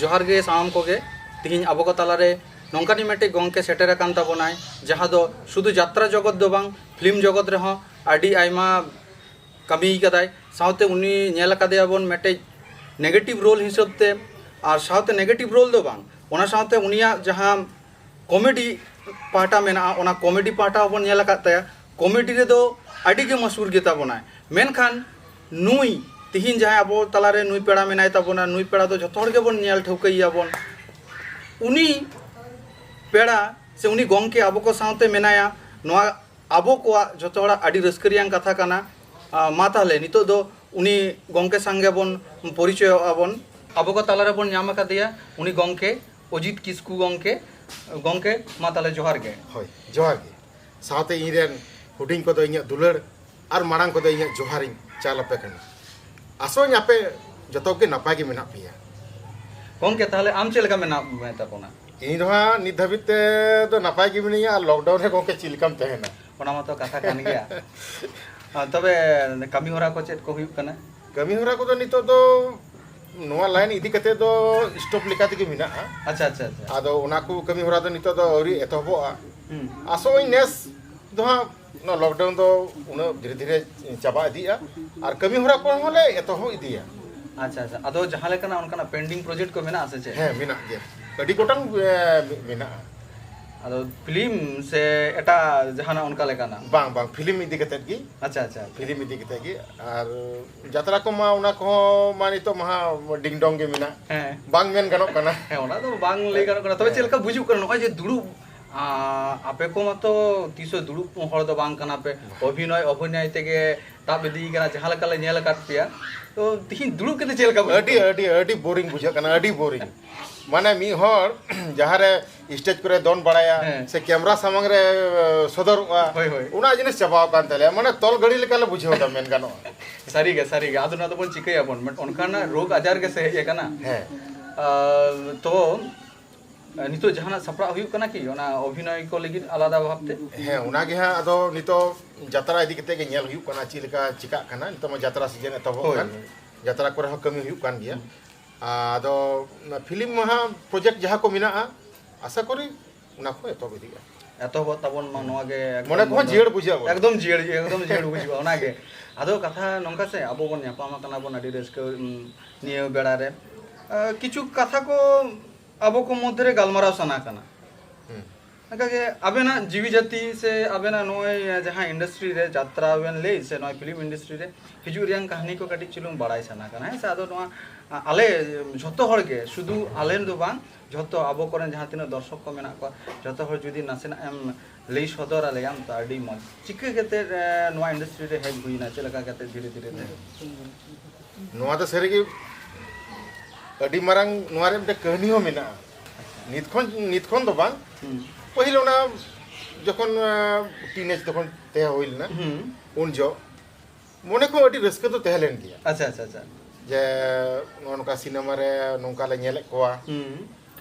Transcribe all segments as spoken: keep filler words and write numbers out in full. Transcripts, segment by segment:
ᱡᱚᱦᱟᱨ ᱜᱮ ᱥᱟᱱᱟᱢ ᱠᱚᱜᱮ᱾ ᱛᱤᱦᱤᱧ ᱟᱵᱚ ᱠᱚ ᱛᱟᱞᱟᱨᱮ ᱱᱚᱝᱠᱟᱱᱤᱡ ᱢᱤᱫᱴᱮᱡ ᱜᱚᱢᱠᱮ ᱥᱮᱴᱮᱨ ᱟᱠᱟᱱ ᱛᱟᱵᱚᱱᱟᱭ, ᱡᱟᱦᱟᱸ ᱫᱚ ᱥᱩᱫᱷᱩ ᱡᱟᱛᱨᱟ ᱡᱚᱜᱚᱛ ᱫᱚ ᱵᱟᱝ, ᱯᱷᱤᱞᱢ ᱡᱚᱜᱚᱛ ᱨᱮᱦᱚᱸ ᱟᱹᱰᱤ ᱟᱭᱢᱟ ᱠᱟᱹᱢᱤ ᱠᱟᱫᱟᱭ᱾ ᱥᱟᱶᱛᱮ ᱩᱱᱤ ᱧᱮᱞ ᱟᱠᱟᱫᱮᱭᱟ ᱵᱚᱱ ᱢᱤᱫᱴᱮᱡ ᱱᱮᱜᱮᱴᱤᱵᱷ ᱨᱳᱞ ᱦᱤᱥᱟᱹᱵ ᱛᱮ, ᱟᱨ ᱥᱟᱶᱛᱮ ᱱᱮᱜᱮᱴᱤᱵᱷ ᱨᱳᱞ ᱫᱚ ᱵᱟᱝ, ᱚᱱᱟ ᱥᱟᱶᱛᱮ ᱩᱱᱤᱭᱟᱜ ᱡᱟᱦᱟᱸ ᱠᱚᱢᱮᱰᱤ ᱯᱟᱦᱴᱟ ᱢᱮᱱᱟᱜᱼᱟ, ᱚᱱᱟ ᱠᱚᱢᱮᱰᱤ ᱯᱟᱦᱴᱟ ᱦᱚᱸᱵᱚᱱ ᱧᱮᱞ ᱟᱠᱟᱫ ᱛᱟᱭᱟ᱾ ᱠᱚᱢᱮᱰᱤ ᱨᱮᱫᱚ ᱟᱹᱰᱤ ᱜᱮ ᱢᱟᱥᱦᱩᱨ ᱜᱮᱛᱟ ᱵᱚᱱᱟᱭ᱾ ᱢᱮᱱᱠᱷᱟᱱ ᱱᱩᱭ ᱛᱤᱦᱤᱧ ᱡᱟᱦᱟᱸᱭ ᱟᱵᱚ ᱛᱟᱞᱟᱨᱮ ᱱᱩᱭ ᱯᱮᱲᱟ ᱢᱮᱱᱟᱭ ᱛᱟᱵᱚᱱᱟ, ᱱᱩᱭ ᱯᱮᱲᱟ ᱫᱚ ᱡᱷᱚᱛᱚ ᱦᱚᱲ ᱜᱮᱵᱚᱱ ᱧᱮᱞ ᱴᱷᱟᱹᱣᱠᱟᱹᱭᱮᱭᱟ ᱵᱚᱱ᱾ ᱩᱱᱤ ᱯᱮᱲᱟ ᱥᱮ ᱩᱱᱤ ᱜᱚᱢᱠᱮ ᱟᱵᱚ ᱠᱚ ᱥᱟᱶᱛᱮ ᱢᱮᱱᱟᱭᱟ, ᱱᱚᱣᱟ ᱟᱵᱚ ᱠᱚᱣᱟᱜ ᱡᱷᱚᱛᱚ ᱦᱚᱲᱟᱜ ᱟᱹᱰᱤ ᱨᱟᱹᱥᱠᱟᱹ ᱨᱮᱭᱟᱝ ᱠᱟᱛᱷᱟ ᱠᱟᱱᱟ᱾ ᱟ, ᱢᱟ ᱛᱟᱦᱞᱮ ᱱᱤᱛᱚᱜ ᱫᱚ ᱩᱱᱤ ᱜᱚᱢᱠᱮ ᱥᱟᱝᱜᱮ ᱵᱚᱱ ᱯᱚᱨᱤᱪᱚᱭᱚᱜᱼᱟ ᱵᱚᱱ᱾ ᱟᱵᱚ ᱠᱚ ᱛᱟᱞᱟᱨᱮ ᱵᱚᱱ ᱧᱟᱢ ᱟᱠᱟᱫᱮᱭᱟ ᱩᱱᱤ ᱜᱚᱢᱠᱮ ᱚᱡᱤᱛ ᱠᱤᱥᱠᱩ ᱜᱚᱢᱠᱮ᱾ ᱜᱚᱢᱠᱮ, ᱢᱟ ᱛᱟᱦᱞᱮ ᱡᱚᱦᱟᱨ ᱜᱮ᱾ ᱦᱳᱭ, ᱡᱚᱦᱟᱨ ᱜᱮ᱾ ᱥᱟᱶᱛᱮ ᱤᱧ ᱨᱮᱱ ᱦᱩᱰᱤᱧ ᱠᱚᱫᱚ ᱤᱧᱟᱹᱜ ᱫᱩᱞᱟᱹᱲ ᱟᱨ ᱢᱟᱲᱟᱝ ᱠᱚᱫᱚ ᱤᱧᱟᱹᱜ ᱡᱚᱦᱟᱨᱤᱧ ᱪᱟᱞ ᱟᱯᱮ ᱠᱟᱱᱟ᱾ ᱟᱥᱚᱜ ᱟᱹᱧ ᱟᱯᱮ ᱡᱚᱛᱚ ᱜᱮ ᱱᱟᱯᱟᱭ ᱜᱮ ᱢᱮᱱᱟᱜ ᱯᱮᱭᱟ᱾ ᱜᱚᱢᱠᱮ, ᱛᱟᱦᱞᱮ ᱟᱢ ᱪᱮᱫ ᱞᱮᱠᱟ ᱢᱮᱱᱟᱜ ᱢᱮ ᱛᱟᱵᱚᱱᱟ? ᱤᱧ ᱫᱚ ᱦᱟᱸᱜ ᱱᱤᱛ ᱫᱷᱟᱹᱵᱤᱡ ᱛᱮ ᱫᱚ ᱱᱟᱯᱟᱭ ᱜᱮ ᱢᱤᱱᱟᱹᱧᱟ, ᱟᱨ ᱞᱚᱠᱰᱟᱣᱩᱱ ᱨᱮ ᱜᱚᱢᱠᱮ ᱪᱮᱫ ᱞᱮᱠᱟᱢ ᱛᱟᱦᱮᱱᱟ? ᱚᱱᱟ ᱢᱟᱛᱚ ᱠᱟᱛᱷᱟ ᱠᱟᱱ ᱜᱮᱭᱟ᱾ ᱟᱨ ᱛᱚᱵᱮ ᱠᱟᱹᱢᱤ ᱦᱚᱨᱟ ᱠᱚ ᱪᱮᱫ ᱠᱚ ᱦᱩᱭᱩᱜ ᱠᱟᱱᱟ? ᱠᱟᱹᱢᱤ ᱦᱚᱨᱟ ᱠᱚᱫᱚ ᱱᱤᱛᱚᱜ ᱫᱚ ᱱᱚᱣᱟ ᱞᱟᱭᱤᱱ ᱤᱫᱤ ᱠᱟᱛᱮ ᱫᱚ ᱥᱴᱚᱯ ᱞᱮᱠᱟ ᱛᱮᱜᱮ ᱢᱮᱱᱟᱜᱼᱟ᱾ ᱟᱪᱪᱷᱟ, ᱟᱪᱪᱷᱟ, ᱟᱪᱪᱷᱟ᱾ ᱟᱫᱚ ᱚᱱᱟ ᱠᱚ ᱠᱟᱹᱢᱤ ᱦᱚᱨᱟ ᱫᱚ ᱱᱤᱛᱚᱜ ᱫᱚ ᱟᱹᱣᱨᱤ ᱮᱛᱚᱦᱚᱵᱚᱜᱼᱟ᱾ ᱦᱩᱸ᱾ ᱟᱥᱚᱜ ᱟᱹᱧ ᱱᱮᱥ ᱫᱚ ᱦᱟᱸᱜ ᱱᱚᱣᱟ ᱞᱚᱠᱰᱟᱣᱩᱱ ᱫᱚ ᱩᱱᱟᱹᱜ ᱫᱷᱤᱨᱮ ᱫᱷᱤᱨᱮ ᱪᱟᱵᱟ ᱤᱫᱤᱜᱼᱟ, ᱟᱨ ᱠᱟᱹᱢᱤ ᱦᱚᱨᱟ ᱠᱚᱦᱚᱸ ᱞᱮ ᱮᱛᱚᱦᱚᱵ ᱤᱫᱤᱭᱟ᱾ ᱟᱪᱪᱷᱟ, ᱟᱪᱪᱷᱟ᱾ ᱟᱫᱚ ᱡᱟᱦᱟᱸ ᱞᱮᱠᱟᱱᱟᱜ ᱚᱱᱠᱟᱱᱟᱜ ᱯᱮᱱᱰᱤᱝ ᱯᱨᱚᱡᱮᱠᱴ ᱠᱚ ᱢᱮᱱᱟᱜᱼᱟ ᱥᱮ ᱪᱮᱫ? ᱦᱮᱸ, ᱢᱮᱱᱟᱜ ᱜᱮᱭᱟ, ᱟᱹᱰᱤ ᱜᱚᱴᱟᱝ, ᱮ, ᱢᱮᱱᱟᱜᱼᱟ᱾ ᱟᱫᱚ ᱯᱷᱤᱞᱢ ᱥᱮ ᱮᱴᱟᱜ ᱡᱟᱦᱟᱱᱟᱜ ᱚᱱᱠᱟ ᱞᱮᱠᱟᱱᱟᱜ? ᱵᱟᱝ, ᱵᱟᱝ, ᱯᱷᱤᱞᱢ ᱤᱫᱤ ᱠᱟᱛᱮᱫ ᱜᱮ᱾ ᱟᱪᱪᱷᱟ, ᱟᱪᱪᱷᱟ᱾ ᱯᱷᱤᱞᱢ ᱤᱫᱤ ᱠᱟᱛᱮᱫ ᱜᱮ᱾ ᱟᱨ ᱡᱟᱛᱨᱟ ᱠᱚᱢᱟ, ᱚᱱᱟ ᱠᱚᱦᱚᱸ ᱢᱟ ᱱᱤᱛᱚᱜ ᱢᱟ ᱦᱟᱸᱜ ᱰᱤᱝ ᱰᱚᱝ ᱜᱮ ᱢᱮᱱᱟᱜ᱾ ᱦᱮᱸ᱾ ᱵᱟᱝ ᱢᱮᱱ ᱜᱟᱱᱚᱜ ᱠᱟᱱᱟ᱾ ᱦᱮᱸ, ᱚᱱᱟ ᱫᱚ ᱵᱟᱝ ᱞᱟᱹᱭ ᱜᱟᱱᱚᱜ ᱠᱟᱱᱟ᱾ ᱛᱚᱵᱮ ᱦᱮᱸ᱾ ᱪᱮᱫ ᱞᱮᱠᱟ ᱵᱩᱡᱩᱜ ᱠᱟᱱᱟ ᱱᱚᱜᱼᱚᱭ ᱡᱮ ᱫᱩᱲᱩᱵ, ᱟ, ᱟᱯᱮ ᱠᱚ ᱢᱟᱛᱚ ᱛᱤᱥ ᱦᱚᱸ ᱫᱩᱲᱩᱵ ᱦᱚᱲ ᱫᱚ ᱵᱟᱝ ᱠᱟᱱᱟ ᱯᱮ, ᱚᱵᱷᱤᱱᱚᱭ ᱚᱵᱷᱤᱱᱚᱭ ᱛᱮᱜᱮ ᱛᱟᱵ ᱤᱫᱤ ᱠᱟᱱᱟ, ᱡᱟᱦᱟᱸ ᱞᱮᱠᱟ ᱞᱮ ᱧᱮᱞ ᱟᱠᱟᱫ ᱯᱮᱭᱟ᱾ ᱛᱚ ᱛᱤᱦᱤᱧ ᱫᱩᱲᱩᱵ ᱠᱟᱛᱮ ᱪᱮᱫ ᱞᱮᱠᱟ ᱵᱩᱡᱩᱜ ᱟᱹᱰᱤ, ᱠᱟᱱᱟ? ᱟᱹᱰᱤ, ᱟᱹᱰᱤ ᱵᱳᱨᱤᱝ ᱵᱩᱡᱷᱟᱹᱜ ᱠᱟᱱᱟ, ᱟᱹᱰᱤ ᱵᱳᱨᱤᱝ᱾ ᱢᱟᱱᱮ ᱢᱤᱫ ᱦᱚᱲ ᱡᱟᱦᱟᱸ ᱨᱮ ᱥᱴᱮᱡᱽ ᱠᱚᱨᱮ ᱫᱚᱱ ᱵᱟᱲᱟᱭᱟ, ᱦᱮᱸ᱾ ᱥᱮ ᱠᱮᱢᱨᱟ ᱥᱟᱢᱟᱝ ᱨᱮ, ᱮ, ᱥᱚᱫᱚᱨᱚᱜᱼᱟ, ᱦᱳᱭ, ᱦᱳᱭ᱾ ᱚᱱᱟ ᱡᱤᱱᱤᱥ ᱪᱟᱵᱟᱣ ᱟᱠᱟᱱ ᱛᱟᱞᱮᱭᱟ, ᱢᱟᱱᱮ ᱛᱚᱞ ᱜᱟᱹᱲᱤ ᱞᱮᱠᱟ ᱞᱮ ᱵᱩᱡᱷᱟᱹᱣ ᱮᱫᱟ, ᱢᱮᱱ ᱜᱟᱱᱚᱜᱼᱟ᱾ ᱥᱟᱹᱨᱤ ᱜᱮ, ᱥᱟᱹᱨᱤ ᱜᱮ᱾ ᱟᱫᱚ ᱱᱚᱣᱟ ᱫᱚᱵᱚᱱ ᱪᱤᱠᱟᱹᱭᱟᱵᱚᱱ? ᱢᱤᱫ ᱚᱱᱠᱟᱱᱟᱜ ᱨᱳᱜᱽ ᱟᱡᱟᱨ ᱜᱮ ᱥᱮ ᱦᱮᱡ ᱟᱠᱟᱱᱟ᱾ ᱦᱮᱸ᱾ ᱟᱨ ᱛᱚ, ᱱᱤᱛᱚᱜ ᱡᱟᱦᱟᱱᱟᱜ ᱥᱟᱯᱲᱟᱣ ᱦᱩᱭᱩᱜ ᱠᱟᱱᱟ ᱠᱤ ᱚᱱᱟ ᱚᱵᱷᱤᱱᱚᱭ ᱠᱚ ᱞᱟᱹᱜᱤᱫ ᱟᱞᱟᱫᱟ ᱵᱷᱟᱵᱽᱛᱮ? ᱦᱮᱸ, ᱚᱱᱟ ᱜᱮ ᱦᱟᱸᱜ ᱟᱫᱚ ᱱᱤᱛᱚᱜ ᱡᱟᱛᱨᱟ ᱤᱫᱤ ᱠᱟᱛᱮ ᱜᱮ ᱧᱮᱞ ᱦᱩᱭᱩᱜ ᱠᱟᱱᱟ, ᱪᱮᱫ ᱞᱮᱠᱟ ᱪᱤᱠᱟᱜ ᱠᱟᱱᱟ᱾ ᱱᱤᱛᱚᱜ ᱢᱟ ᱡᱟᱛᱨᱟ ᱥᱤᱡᱮᱱ ᱮᱛᱚᱦᱚᱵᱚᱜ ᱦᱳᱭ᱾ ᱠᱟᱱ, ᱡᱟᱛᱨᱟ ᱠᱚᱨᱮ ᱦᱚᱸ ᱠᱟᱹᱢᱤ ᱦᱩᱭᱩᱜ ᱠᱟᱱ ᱜᱮᱭᱟ᱾ ᱟᱫᱚ ᱯᱷᱤᱞᱢ ᱢᱟᱦᱟ ᱯᱨᱚᱡᱮᱠᱴ ᱡᱟᱦᱟᱸ ᱠᱚ ᱢᱮᱱᱟᱜᱼᱟ, ᱟᱥᱟ ᱠᱚᱨᱤ ᱚᱱᱟ ᱠᱚ ᱮᱛᱚᱦᱚᱵ ᱤᱫᱤᱜᱼᱟ᱾ ᱮᱛᱚᱦᱚᱵᱚᱜ ᱛᱟᱵᱚᱱ ᱢᱟ ᱱᱚᱣᱟ ᱜᱮ ᱮᱠᱫᱚᱢ ᱢᱚᱱᱮ ᱠᱚᱦᱚᱸ ᱡᱤᱭᱟᱹᱲ ᱵᱩᱡᱷᱟᱹᱜᱼᱟ ᱵᱚᱞᱮ᱾ ᱮᱠᱫᱚᱢ ᱡᱤᱭᱟᱹᱲ ᱮᱠᱫᱚᱢ ᱡᱤᱭᱟᱹᱲ ᱵᱩᱡᱷᱟᱹᱜᱼᱟ ᱚᱱᱟ ᱜᱮ᱾ ᱟᱫᱚ ᱠᱟᱛᱷᱟ ᱱᱚᱝᱠᱟ ᱥᱮ, ᱟᱵᱚ ᱵᱚᱱ ᱧᱟᱯᱟᱢ ᱟᱠᱟᱱᱟ ᱵᱚᱱ ᱟᱹᱰᱤ ᱨᱟᱹᱥᱠᱟᱹ ᱩᱢ, ᱱᱤᱭᱟᱹ ᱵᱮᱲᱟ ᱨᱮ᱾ ᱟ, ᱠᱤᱪᱷᱩ ᱠᱟᱛᱷᱟ ᱠᱚ ᱟᱵᱚ ᱠᱚ ᱢᱚᱫᱽᱫᱷᱮ ᱨᱮ ᱜᱟᱞᱢᱟᱨᱟᱣ ᱥᱟᱱᱟ ᱠᱟᱱᱟ᱾ ᱦᱩᱸ᱾ ᱚᱱᱠᱟᱜᱮ ᱟᱵᱮᱱᱟᱜ ᱡᱤᱣᱤ ᱡᱟᱹᱛᱤ ᱥᱮ ᱟᱵᱮᱱᱟᱜ ᱱᱚᱜᱼᱚᱭ ᱡᱟᱦᱟᱸ ᱤᱱᱰᱟᱥᱴᱨᱤ ᱨᱮ ᱡᱟᱛᱨᱟ ᱵᱮᱱ ᱞᱟᱹᱭ ᱥᱮ ᱱᱚᱜᱼᱚᱭ ᱯᱷᱤᱞᱢ ᱤᱱᱰᱟᱥᱴᱨᱤ ᱨᱮ ᱦᱤᱡᱩᱜ ᱨᱮᱭᱟᱜ ᱠᱟᱹᱦᱱᱤ ᱠᱚ ᱠᱟᱹᱴᱤᱡ ᱪᱩᱞᱩᱝ ᱵᱟᱲᱟᱭ ᱥᱟᱱᱟ ᱠᱟᱱᱟ, ᱦᱮᱸ ᱥᱮ? ᱟᱫᱚ ᱱᱚᱣᱟ ᱟ, ᱟᱞᱮ ᱡᱷᱚᱛᱚ ᱦᱚᱲ ᱜᱮ, ᱥᱩᱫᱷᱩ ᱟᱞᱮ ᱫᱚ ᱵᱟᱝ, ᱡᱷᱚᱛᱚ ᱟᱵᱚ ᱠᱚᱨᱮᱱ ᱡᱟᱦᱟᱸ ᱛᱤᱱᱟᱹᱜ ᱫᱚᱨᱥᱚᱠ ᱠᱚ ᱢᱮᱱᱟᱜ ᱠᱚᱣᱟ, ᱡᱷᱚᱛᱚ ᱦᱚᱲ ᱡᱩᱫᱤ ᱱᱟᱥᱮᱱᱟᱜ ᱮᱢ ᱞᱟᱹᱭ ᱥᱚᱫᱚᱨ ᱟᱞᱮᱭᱟᱢ ᱛᱚ ᱟᱹᱰᱤ ᱢᱚᱡᱽ᱾ ᱪᱤᱠᱟᱹ ᱠᱟᱛᱮ ᱮ, ᱱᱚᱣᱟ ᱤᱱᱰᱟᱥᱴᱨᱤ ᱨᱮ ᱦᱮᱡ ᱦᱩᱭᱱᱟ, ᱪᱮᱫ ᱞᱮᱠᱟ ᱠᱟᱛᱮ ᱫᱷᱤᱨᱮ ᱫᱷᱤᱨᱮ ᱛᱮ? ᱱᱚᱣᱟ ᱫᱚ ᱥᱟᱹᱨᱤᱜᱮ ᱟᱹᱰᱤ ᱢᱟᱨᱟᱝ, ᱱᱚᱣᱟ ᱨᱮ ᱢᱤᱫᱴᱮᱱ ᱠᱟᱹᱦᱱᱤ ᱦᱚᱸ ᱢᱮᱱᱟᱜᱼᱟ᱾ ᱱᱤᱛ ᱠᱷᱚᱱ, ᱱᱤᱛ ᱠᱷᱚᱱ ᱫᱚ ᱵᱟᱝ, ᱦᱩᱸ᱾ ᱯᱟᱹᱦᱤᱞ ᱚᱱᱟ ᱡᱚᱠᱷᱚᱱ ᱴᱤᱱᱮᱡᱽ ᱡᱚᱠᱷᱚᱱ ᱛᱟᱦᱮᱸ ᱦᱩᱭ ᱞᱮᱱᱟ, ᱦᱩᱸ᱾ ᱩᱱ ᱡᱚᱦᱚᱜ ᱢᱚᱱᱮ ᱠᱚ ᱟᱹᱰᱤ ᱨᱟᱹᱥᱠᱟᱹ ᱫᱚ ᱛᱟᱦᱮᱸ ᱞᱮᱱ ᱜᱮᱭᱟ᱾ ᱟᱪᱪᱷᱟ, ᱟᱪᱪᱷᱟ, ᱟᱪᱪᱷᱟ᱾ ᱡᱮ ᱱᱚᱜᱼᱚ ᱱᱚᱝᱠᱟ ᱥᱤᱱᱮᱢᱟ ᱨᱮ ᱱᱚᱝᱠᱟ ᱞᱮ ᱧᱮᱞᱮᱫ ᱠᱚᱣᱟ, ᱦᱩᱸ᱾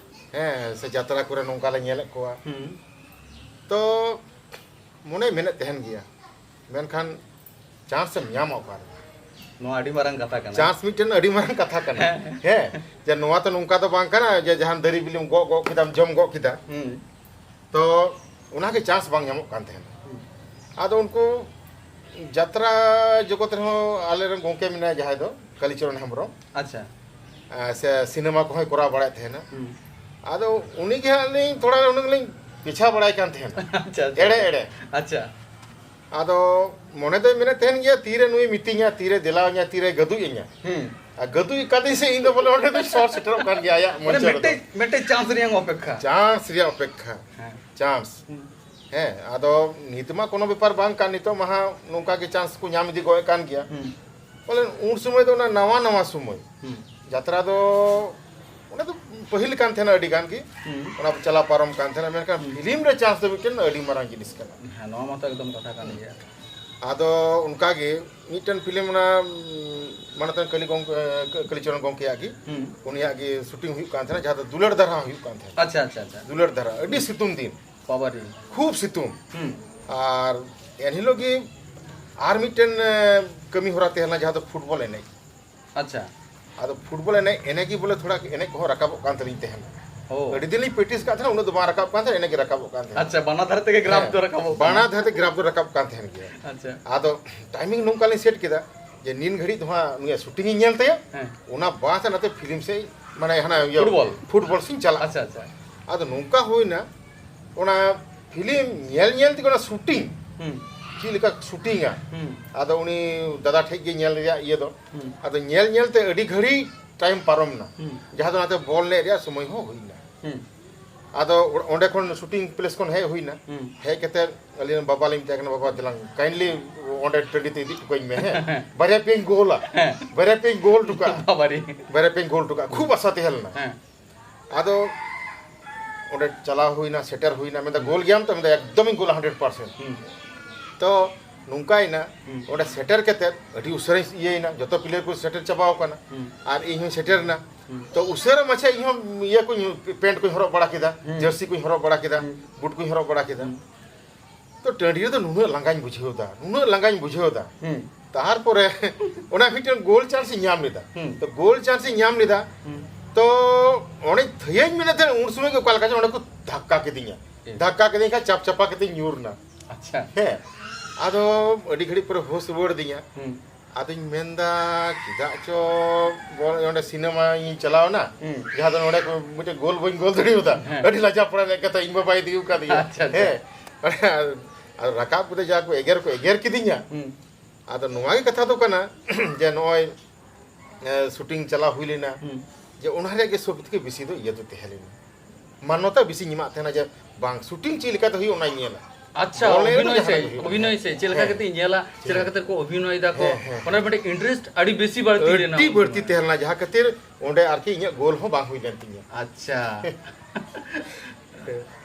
ᱦᱮᱸ, ᱥᱮ ᱡᱟᱛᱨᱟ ᱠᱚᱨᱮ ᱱᱚᱝᱠᱟ ᱞᱮ ᱧᱮᱞᱮᱫ ᱠᱚᱣᱟ᱾ ᱦᱩᱸ᱾ ᱛᱚ ᱢᱚᱱᱮ ᱢᱮᱱᱮᱫ ᱛᱟᱦᱮᱱ ᱜᱮᱭᱟ, ᱢᱮᱱᱠᱷᱟᱱ ᱪᱟᱱᱥ ᱮᱢ ᱧᱟᱢᱟ ᱚᱠᱟᱨᱮ? ᱱᱚᱣᱟ ᱟᱹᱰᱤ ᱢᱟᱨᱟᱝ ᱠᱟᱛᱷᱟ ᱠᱟᱱᱟ᱾ ᱪᱟᱱᱥ ᱢᱤᱫᱴᱮᱱ ᱟᱹᱰᱤ ᱢᱟᱨᱟᱝ ᱠᱟᱛᱷᱟ ᱠᱟᱱᱟ᱾ ᱦᱮᱸ᱾ ᱦᱮᱸ, ᱡᱮ ᱱᱚᱣᱟ ᱛᱚ ᱱᱚᱝᱠᱟ ᱫᱚ ᱵᱟᱝ ᱠᱟᱱᱟ ᱡᱮ ᱡᱟᱦᱟᱱ ᱫᱟᱨᱮ ᱵᱤᱞᱤᱢ ᱜᱚᱜ ᱜᱚᱜ ᱠᱮᱫᱟᱢ, ᱡᱚᱢ ᱜᱚᱜ ᱠᱮᱫᱟ᱾ ᱦᱩᱸ᱾ ᱛᱚ ᱚᱱᱟᱜᱮ ᱪᱟᱱᱥ ᱵᱟᱝ ᱧᱟᱢᱚᱜ ᱠᱟᱱ ᱛᱟᱦᱮᱱᱟ᱾ ᱟᱫᱚ ᱩᱱᱠᱩ ᱡᱟᱛᱨᱟ ᱡᱚᱜᱚᱛ ᱨᱮᱦᱚᱸ ᱟᱞᱮᱨᱮᱱ ᱜᱚᱢᱠᱮ ᱢᱮᱱᱟᱭᱟ ᱡᱟᱦᱟᱸᱭ ᱫᱚ ᱠᱟᱞᱤᱪᱚᱨᱚᱱ ᱦᱮᱢᱵᱨᱚᱢ, ᱟᱪᱪᱷᱟ᱾ ᱟᱨ ᱥᱮ ᱥᱤᱱᱮᱢᱟ ᱠᱚᱦᱚᱸᱭ ᱠᱚᱨᱟᱣ ᱵᱟᱲᱟᱭᱮᱫ ᱛᱟᱦᱮᱱᱟ᱾ ᱦᱩᱸ᱾ ᱟᱫᱚ ᱩᱱᱤᱜᱮ ᱦᱟᱸᱜ ᱞᱤᱧ ᱛᱷᱚᱲᱟ ᱩᱱᱟᱹᱜ ᱞᱤᱧ ᱯᱮᱪᱷᱟ ᱵᱟᱲᱟᱭ ᱠᱟᱱ ᱛᱟᱦᱮᱱᱟ᱾ ᱟᱪᱪᱷᱟ, ᱟᱪᱪᱷᱟ᱾ ᱮᱲᱮ ᱮᱲᱮ᱾ ᱟᱪᱪᱷᱟ᱾ ᱟᱫᱚ ᱢᱚᱱᱮ ᱫᱚᱭ ᱢᱮᱱᱮᱫ ᱛᱟᱦᱮᱱ ᱜᱮᱭᱟ, ᱛᱤᱨᱮ ᱱᱩᱭ ᱢᱤᱛᱟᱹᱧᱟ, ᱛᱤᱨᱮ ᱫᱮᱞᱟᱣᱟᱹᱧᱟ, ᱛᱤᱨᱮ ᱜᱟᱹᱫᱩᱡ ᱟᱹᱧᱟ᱾ ᱦᱩᱸ᱾ ᱟᱨ ᱜᱟᱹᱫᱩᱡ ᱠᱟᱫᱮ ᱥᱮ ᱤᱧ ᱫᱚ ᱵᱚᱞᱮ ᱚᱸᱰᱮ ᱫᱚᱧ ᱥᱚᱨ ᱥᱮᱴᱮᱨᱚᱜ ᱠᱟᱱ ᱜᱮᱭᱟ ᱟᱭᱟᱜ ᱢᱟᱱᱮ ᱢᱚᱧᱪᱚ ᱨᱮᱫᱚ᱾ ᱢᱤᱫᱴᱮᱡ, ᱢᱤᱫᱴᱮᱡ ᱪᱟᱱᱥ ᱨᱮᱭᱟᱜ ᱚᱯᱮᱠᱠᱷᱟ᱾ ᱪᱟᱱᱥ ᱨᱮᱭᱟᱜ ᱚᱯᱮᱠᱠᱷᱟ᱾ ᱦᱮᱸ᱾ ᱪᱟᱱᱥ᱾ ᱦᱩᱸ᱾ ᱦᱮᱸ, ᱟᱫᱚ ᱱᱤᱛ ᱢᱟ ᱠᱳᱱᱳ ᱵᱮᱯᱟᱨ ᱵᱟᱝ ᱠᱟᱱ, ᱱᱤᱛᱚᱜ ᱢᱟ ᱦᱟᱸᱜ ᱱᱚᱝᱠᱟ ᱜᱮ ᱪᱟᱱᱥ ᱠᱚ ᱧᱟᱢ ᱤᱫᱤ ᱜᱚᱫ ᱠᱟᱱ ᱜᱮᱭᱟ᱾ ᱦᱩᱸ᱾ ᱵᱚᱞᱮ ᱩᱱ ᱥᱚᱢᱚᱭ ᱫᱚ ᱚᱱᱟ ᱱᱟᱣᱟ ᱱᱟᱣᱟ ᱥᱚᱢᱚᱭ᱾ ᱦᱩᱸ᱾ ᱡᱟᱛᱨᱟ ᱫᱚ ᱚᱱᱟ ᱫᱚ ᱯᱟᱹᱦᱤᱞ ᱠᱟᱱ ᱛᱟᱦᱮᱱᱟ ᱟᱹᱰᱤ ᱜᱟᱱ ᱜᱮ᱾ ᱦᱩᱸ᱾ ᱚᱱᱟ ᱪᱟᱞᱟᱣ ᱯᱟᱨᱚᱢ ᱠᱟᱱ ᱛᱟᱦᱮᱱᱟ, ᱢᱮᱱᱠᱷᱟᱱ ᱦᱩᱸ᱾ ᱯᱷᱤᱞᱢ ᱨᱮ ᱪᱟᱱᱥ ᱫᱚ ᱢᱤᱫᱴᱮᱱ ᱟᱹᱰᱤ ᱢᱟᱨᱟᱝ ᱡᱤᱱᱤᱥ ᱠᱟᱱᱟ᱾ ᱦᱮᱸ, ᱱᱚᱣᱟ ᱢᱟᱛᱚ ᱮᱠᱫᱚᱢ ᱠᱟᱛᱷᱟ ᱠᱟᱱ ᱜᱮᱭᱟ᱾ ᱟᱫᱚ ᱚᱱᱠᱟ ᱜᱮ ᱢᱤᱫᱴᱮᱱ ᱯᱷᱤᱞᱢ ᱚᱱᱟ, ᱩᱢ, ᱢᱟᱱᱚᱛᱟᱱ ᱠᱟᱹᱞᱤ ᱜᱚᱢᱠᱮ, ᱠᱟᱹᱞᱤᱪᱚᱨᱚᱱ ᱜᱚᱢᱠᱮᱭᱟᱜ ᱜᱮ, ᱦᱩᱸ᱾ ᱩᱱᱤᱭᱟᱜ ᱜᱮ ᱥᱩᱴᱤᱝ ᱦᱩᱭᱩᱜ ᱠᱟᱱ ᱛᱟᱦᱮᱱᱟ, ᱡᱟᱦᱟᱸ ᱫᱚ ᱫᱩᱞᱟᱹᱲ ᱫᱷᱟᱨᱟ ᱦᱩᱭᱩᱜ ᱠᱟᱱ ᱛᱟᱦᱮᱱᱟ᱾ ᱟᱪᱪᱷᱟ, ᱟᱪᱪᱷᱟ, ᱟᱪᱪᱷᱟ᱾ ᱫᱩᱞᱟᱹᱲ ᱫᱷᱟᱨᱟ, ᱟᱹᱰᱤ ᱥᱤᱛᱩᱝ ᱫᱤᱱ, ᱵᱟᱵᱟᱨᱮ᱾ ᱠᱷᱩᱵ ᱥᱤᱛᱩᱝ᱾ ᱦᱩᱸ᱾ ᱟᱨ ᱮᱱᱦᱤᱞᱳᱜ ᱜᱮ ᱟᱨ ᱢᱤᱫᱴᱮᱱ, ᱮ, ᱠᱟᱹᱢᱤ ᱦᱚᱨᱟ ᱛᱟᱦᱮᱸ ᱞᱮᱱᱟ, ᱡᱟᱦᱟᱸ ᱫᱚ ᱯᱷᱩᱴᱵᱚᱞ ᱮᱱᱮᱡ᱾ ᱟᱪᱪᱷᱟ᱾ ᱟᱫᱚ ᱯᱷᱩᱴᱵᱚᱞ ᱮᱱᱮᱡ, ᱮᱱᱮᱡ ᱜᱮ ᱵᱚᱞᱮ ᱛᱷᱚᱲᱟ ᱮᱱᱮᱡ ᱠᱚᱦᱚᱸ ᱨᱟᱠᱟᱵᱚᱜ ᱠᱟᱱ ᱛᱟᱹᱞᱤᱧ ᱛᱟᱦᱮᱱᱟ᱾ ᱚ᱾ ᱟᱹᱰᱤ ᱫᱤᱱ ᱞᱤᱧ ᱯᱨᱮᱠᱴᱤᱥ ᱠᱟᱜ ᱛᱟᱦᱮᱱᱟ, ᱩᱱᱟᱹᱜ ᱫᱚ ᱵᱟᱝ ᱨᱟᱠᱟᱵ ᱠᱟᱱ ᱛᱟᱦᱮᱱᱟ, ᱮᱱᱮᱡ ᱜᱮ ᱨᱟᱠᱟᱵᱚᱜ ᱠᱟᱱ ᱛᱟᱦᱮᱱᱟ᱾ ᱟᱪᱪᱷᱟ, ᱵᱟᱱᱟᱨ ᱫᱷᱟᱨᱮ ᱛᱮᱜᱮ ᱜᱨᱟᱯ ᱦᱮᱸ, ᱫᱚ ᱨᱟᱠᱟᱵᱚᱜ ᱠᱟᱱᱟ᱾ ᱵᱟᱱᱟᱨ ᱫᱷᱟᱨᱮ ᱛᱮ ᱜᱨᱟᱯ ᱫᱚ ᱨᱟᱠᱟᱵ ᱠᱟᱱ ᱛᱟᱦᱮᱱ ᱜᱮᱭᱟ᱾ ᱟᱪᱪᱷᱟ᱾ ᱟᱫᱚ ᱴᱟᱭᱢᱤᱝ ᱱᱚᱝᱠᱟ ᱞᱤᱧ ᱥᱮᱴ ᱠᱮᱫᱟ ᱡᱮ ᱱᱤᱱ ᱜᱷᱟᱹᱲᱤᱡ ᱫᱚ ᱦᱟᱸᱜ ᱱᱩᱭᱟᱜ ᱥᱩᱴᱤᱝ ᱤᱧ ᱧᱮᱞ ᱛᱟᱭᱟ, ᱦᱮᱸ᱾ ᱚᱱᱟ ᱵᱟᱫ ᱱᱟᱛᱮ ᱯᱷᱤᱞᱢ ᱥᱮ ᱢᱟᱱᱮ ᱦᱟᱱᱟ ᱤᱭᱟᱹ ᱯᱷᱩᱴᱵᱚᱞ? ᱯᱷᱩᱴᱵᱚᱞ ᱥᱮᱧ ᱪᱟᱞᱟᱜᱼᱟ᱾ ᱟᱪᱪᱷᱟ, ᱟᱪᱪᱷᱟ᱾ ᱟᱫᱚ ᱱᱚᱝᱠᱟ ᱦᱩᱭᱱᱟ, ᱚᱱᱟ ᱯᱷᱤᱞᱢ ᱧᱮᱞ ᱧᱮᱞ ᱛᱮᱜᱮ ᱚᱱᱟ ᱥᱩᱴᱤᱝ, ᱦᱩᱸ᱾ ᱪᱮᱫ ᱞᱮᱠᱟ ᱥᱩᱴᱤᱝᱟ, ᱦᱩᱸ᱾ ᱟᱫᱚ ᱩᱱᱤ ᱫᱟᱫᱟ ᱴᱷᱮᱡ ᱜᱮ ᱧᱮᱞ ᱨᱮᱭᱟᱜ ᱤᱭᱟᱹ ᱫᱚ᱾ ᱦᱩᱸ᱾ ᱟᱫᱚ ᱧᱮᱞ ᱧᱮᱞ ᱛᱮ ᱟᱹᱰᱤ ᱜᱷᱟᱹᱲᱤᱡ ᱴᱟᱭᱤᱢ ᱯᱟᱨᱚᱢ ᱮᱱᱟ, ᱦᱩᱸ᱾ ᱡᱟᱦᱟᱸ ᱫᱚ ᱚᱱᱟᱛᱮ ᱵᱚᱞ ᱮᱱᱮᱡ ᱨᱮᱭᱟᱜ ᱥᱚᱢᱚᱭ ᱦᱚᱸ ᱦᱩᱭᱱᱟ᱾ ᱦᱩᱸ᱾ ᱟᱫᱚ ᱚᱸᱰᱮ ᱠᱷᱚᱱ ᱥᱩᱴᱤᱝ ᱯᱞᱮᱥ ᱠᱷᱚᱱ ᱦᱮᱡ ᱦᱩᱭᱱᱟ᱾ ᱦᱩᱸ᱾ ᱦᱮᱡ ᱠᱟᱛᱮ ᱟᱹᱞᱤᱧ ᱨᱮᱱ ᱵᱟᱵᱟ ᱞᱤᱧ ᱢᱮᱛᱟᱭ ᱠᱟᱱᱟ, "ᱵᱟᱵᱟ, ᱫᱮᱞᱟᱝ ᱠᱟᱭᱤᱱᱰᱞᱤ ᱚᱸᱰᱮ ᱴᱟᱺᱰᱤ ᱛᱮ ᱤᱫᱤ ᱦᱚᱴᱚ ᱠᱟᱹᱧ ᱢᱮ, ᱦᱮᱸ? ᱵᱟᱨᱭᱟ ᱯᱮᱭᱟᱧ ᱜᱳᱞᱟ, ᱦᱮᱸ᱾ ᱵᱟᱨᱭᱟ ᱯᱮᱭᱟᱧ ᱜᱳᱞ ᱦᱚᱴᱚ ᱠᱟᱜᱼᱟ, ᱵᱟᱵᱟᱨᱮ᱾ ᱵᱟᱨᱭᱟ ᱯᱮᱭᱟᱧ ᱜᱳᱞ ᱦᱚᱴᱚ ᱠᱟᱜᱼᱟ᱾" ᱠᱷᱩᱵ ᱟᱥᱟ ᱛᱟᱦᱮᱸ ᱞᱮᱱᱟ᱾ ᱦᱮᱸ᱾ ᱟᱫᱚ ᱚᱸᱰᱮ ᱪᱟᱞᱟᱣ ᱦᱩᱭᱱᱟ, ᱥᱮᱴᱮᱨ ᱦᱩᱭᱱᱟ, ᱢᱮᱱᱫᱟ, ᱦᱩᱸ᱾ "ᱜᱳᱞ ᱜᱮᱭᱟᱢ ᱛᱚ?" ᱢᱮᱱᱫᱟ, "ᱮᱠᱫᱚᱢᱤᱧ ᱜᱳᱞᱟ, ᱦᱟᱱᱰᱨᱮᱰ ᱯᱟᱨᱥᱮᱱᱴ᱾" ᱦᱩᱸ᱾ ᱛᱚ ᱱᱚᱝᱠᱟᱭᱮᱱᱟ, ᱦᱩᱸ᱾ ᱚᱸᱰᱮ ᱥᱮᱴᱮᱨ ᱠᱟᱛᱮ ᱟᱹᱰᱤ ᱩᱥᱟᱹᱨᱟᱧ ᱤᱭᱟᱹᱭᱮᱱᱟ, ᱡᱚᱛᱚ ᱯᱞᱮᱭᱟᱨ ᱠᱚ ᱥᱮᱴᱮᱨ ᱪᱟᱵᱟᱣ ᱠᱟᱱᱟ᱾ ᱦᱩᱸ᱾ ᱟᱨ ᱤᱧ ᱦᱚᱸᱧ ᱥᱮᱴᱮᱨ ᱮᱱᱟ᱾ ᱦᱩᱸ᱾ ᱛᱚ ᱩᱥᱟᱹᱨᱟ ᱢᱟᱪᱷᱟ ᱤᱧ ᱦᱚᱸ ᱤᱭᱟᱹ ᱠᱚᱧ, ᱯᱮᱱᱴ ᱠᱚᱧ ᱦᱚᱨᱚᱜ ᱵᱟᱲᱟ ᱠᱮᱫᱟ, ᱦᱩᱸ᱾ ᱡᱟᱹᱨᱥᱤ ᱠᱚᱧ ᱦᱚᱨᱚᱜ ᱵᱟᱲᱟ ᱠᱮᱫᱟ, ᱦᱩᱸ᱾ ᱵᱩᱴ ᱠᱚᱧ ᱦᱚᱨᱚᱜ ᱵᱟᱲᱟ ᱠᱮᱫᱟ᱾ ᱦᱩᱸ᱾ ᱛᱚ ᱴᱟᱺᱰᱤ ᱨᱮᱫᱚ ᱱᱩᱱᱟᱹᱜ ᱞᱟᱸᱜᱟᱧ ᱵᱩᱡᱷᱟᱹᱣ ᱮᱫᱟ, ᱱᱩᱱᱟᱹᱜ ᱞᱟᱸᱜᱟᱧ ᱵᱩᱡᱷᱟᱹᱣ ᱮᱫᱟ᱾ ᱦᱩᱸ᱾ ᱛᱟᱨᱯᱚᱨᱮ ᱚᱱᱟ ᱢᱤᱫᱴᱮᱱ ᱜᱳᱞ ᱪᱟᱱᱥ ᱤᱧ ᱧᱟᱢ ᱞᱮᱫᱟ᱾ ᱦᱩᱸ᱾ ᱛᱚ ᱜᱳᱞ ᱪᱟᱱᱥ ᱤᱧ ᱧᱟᱢ ᱞᱮᱫᱟ᱾ ᱦᱩᱸ᱾ ᱛᱚ ᱚᱸᱰᱮᱧ ᱛᱷᱟᱹᱭᱟᱹᱧ ᱢᱮᱱᱮᱫ ᱛᱟᱦᱮᱸᱫ, ᱩᱱ ᱥᱚᱢᱚᱭ ᱜᱮ ᱚᱠᱟ ᱞᱮᱠᱟ ᱪᱚ ᱚᱸᱰᱮ ᱠᱚ ᱫᱷᱟᱠᱠᱟ ᱠᱤᱫᱤᱧᱟ᱾ ᱦᱩᱸ᱾ ᱫᱷᱟᱠᱠᱟ ᱠᱤᱫᱤᱧ ᱠᱷᱟᱱ ᱪᱟᱯ ᱪᱟᱯᱟ ᱠᱟᱛᱮᱧ ᱧᱩᱨ ᱮᱱᱟ᱾ ᱟᱪᱪᱷᱟ᱾ ᱦᱮᱸ᱾ ᱟᱫᱚ ᱟᱹᱰᱤ ᱜᱷᱟᱹᱲᱤᱡ ᱯᱚᱨᱮ ᱦᱳᱥ ᱨᱩᱣᱟᱹᱲ ᱟᱹᱫᱤᱧᱟ᱾ ᱦᱩᱸ᱾ ᱟᱫᱚᱧ ᱢᱮᱱᱫᱟ, ᱪᱮᱫᱟᱜ ᱪᱚ ᱵᱚᱞ ᱚᱸᱰᱮ ᱥᱤᱱᱮᱢᱟᱧ ᱪᱟᱞᱟᱣ ᱮᱱᱟ, ᱦᱩᱸ᱾ ᱡᱟᱦᱟᱸ ᱫᱚ ᱱᱚᱸᱰᱮ ᱠᱚ ᱢᱤᱫᱴᱮᱡ ᱜᱳᱞ ᱵᱟᱹᱧ ᱜᱳᱞ ᱫᱟᱲᱮᱭᱟᱫᱟ᱾ ᱦᱮᱸ᱾ ᱟᱹᱰᱤ ᱞᱟᱡᱟ ᱯᱟᱲᱟ ᱨᱮᱭᱟᱜ ᱠᱟᱛᱷᱟ, ᱤᱧ ᱵᱟᱵᱟᱭ ᱤᱫᱤ ᱟᱠᱟᱫᱤᱧᱟ᱾ ᱟᱪᱪᱷᱟ, ᱟᱪᱪᱷᱟ᱾ ᱦᱮᱸ᱾ ᱟᱨ ᱨᱟᱠᱟᱵ ᱠᱟᱛᱮ ᱡᱟ ᱠᱚ ᱮᱜᱮᱨ ᱠᱚ ᱮᱜᱮᱨ ᱠᱤᱫᱤᱧᱟ᱾ ᱦᱩᱸ᱾ ᱟᱫᱚ ᱱᱚᱣᱟ ᱜᱮ ᱠᱟᱛᱷᱟ ᱫᱚ ᱠᱟᱱᱟ ᱡᱮ ᱱᱚᱜᱼᱚᱭ, ᱮ, ᱥᱩᱴᱤᱝ ᱪᱟᱞᱟᱣ ᱦᱩᱭ ᱞᱮᱱᱟ, ᱦᱩᱸ᱾ ᱡᱮ ᱚᱱᱟ ᱨᱮᱭᱟᱜ ᱜᱮ ᱥᱚᱵ ᱛᱷᱮᱠᱮ ᱵᱮᱥᱤ ᱫᱚ ᱤᱭᱟᱹ ᱫᱚ ᱛᱟᱦᱮᱸ ᱞᱮᱱᱟ, ᱢᱟᱱᱱᱚᱛᱟ ᱵᱮᱥᱤᱧ ᱮᱢᱟᱜ ᱛᱟᱦᱮᱱᱟ ᱡᱮ ᱵᱟᱝ, ᱥᱩᱴᱤᱝ ᱪᱮᱫ ᱞᱮᱠᱟᱛᱮ ᱦᱩᱭᱩᱜᱼᱟ ᱚᱱᱟᱧ ᱧᱮᱞᱟ᱾ ᱟᱪᱪᱷᱟ, ᱵᱚᱞ ᱮᱱᱮᱡ ᱫᱚ ᱚᱵᱷᱤᱱᱚᱭ ᱡᱟᱦᱟᱸ ᱥᱮ, ᱨᱮᱜᱮ ᱦᱩᱭᱩᱜᱼᱟ᱾ ᱚᱵᱷᱤᱱᱚᱭ ᱦᱮᱸ᱾ ᱥᱮ, ᱪᱮᱫ ᱞᱮᱠᱟ ᱦᱮᱸ᱾ ᱠᱟᱛᱮ ᱤᱧ ᱧᱮᱞᱟ, ᱪᱮᱫ ᱦᱮᱸ, ᱞᱮᱠᱟ ᱦᱮᱸ᱾ ᱠᱟᱛᱮ ᱠᱚ ᱚᱵᱷᱤᱱᱚᱭ ᱫᱟ ᱠᱚ, ᱦᱮᱸ, ᱦᱮᱸ᱾ ᱚᱱᱟ ᱢᱤᱫᱴᱮᱱ interest ᱟᱹᱰᱤ ᱵᱮᱥᱤ ᱵᱟᱹᱲᱛᱤ ᱟᱹᱰᱤ ᱞᱮᱱᱟ, ᱵᱟᱹᱲᱛᱤ ᱡᱟᱦᱟᱸ ᱛᱟᱦᱮᱸ ᱞᱮᱱᱟ, ᱡᱟᱦᱟᱸ ᱠᱷᱟᱹᱛᱤᱨ ᱚᱸᱰᱮ ᱟᱨᱠᱤ ᱤᱧᱟᱹᱜ ᱜᱳᱞ ᱦᱚᱸ ᱵᱟᱝ ᱦᱩᱭ ᱞᱮᱱ ᱛᱤᱧᱟᱹ᱾ ᱟᱪᱪᱷᱟ᱾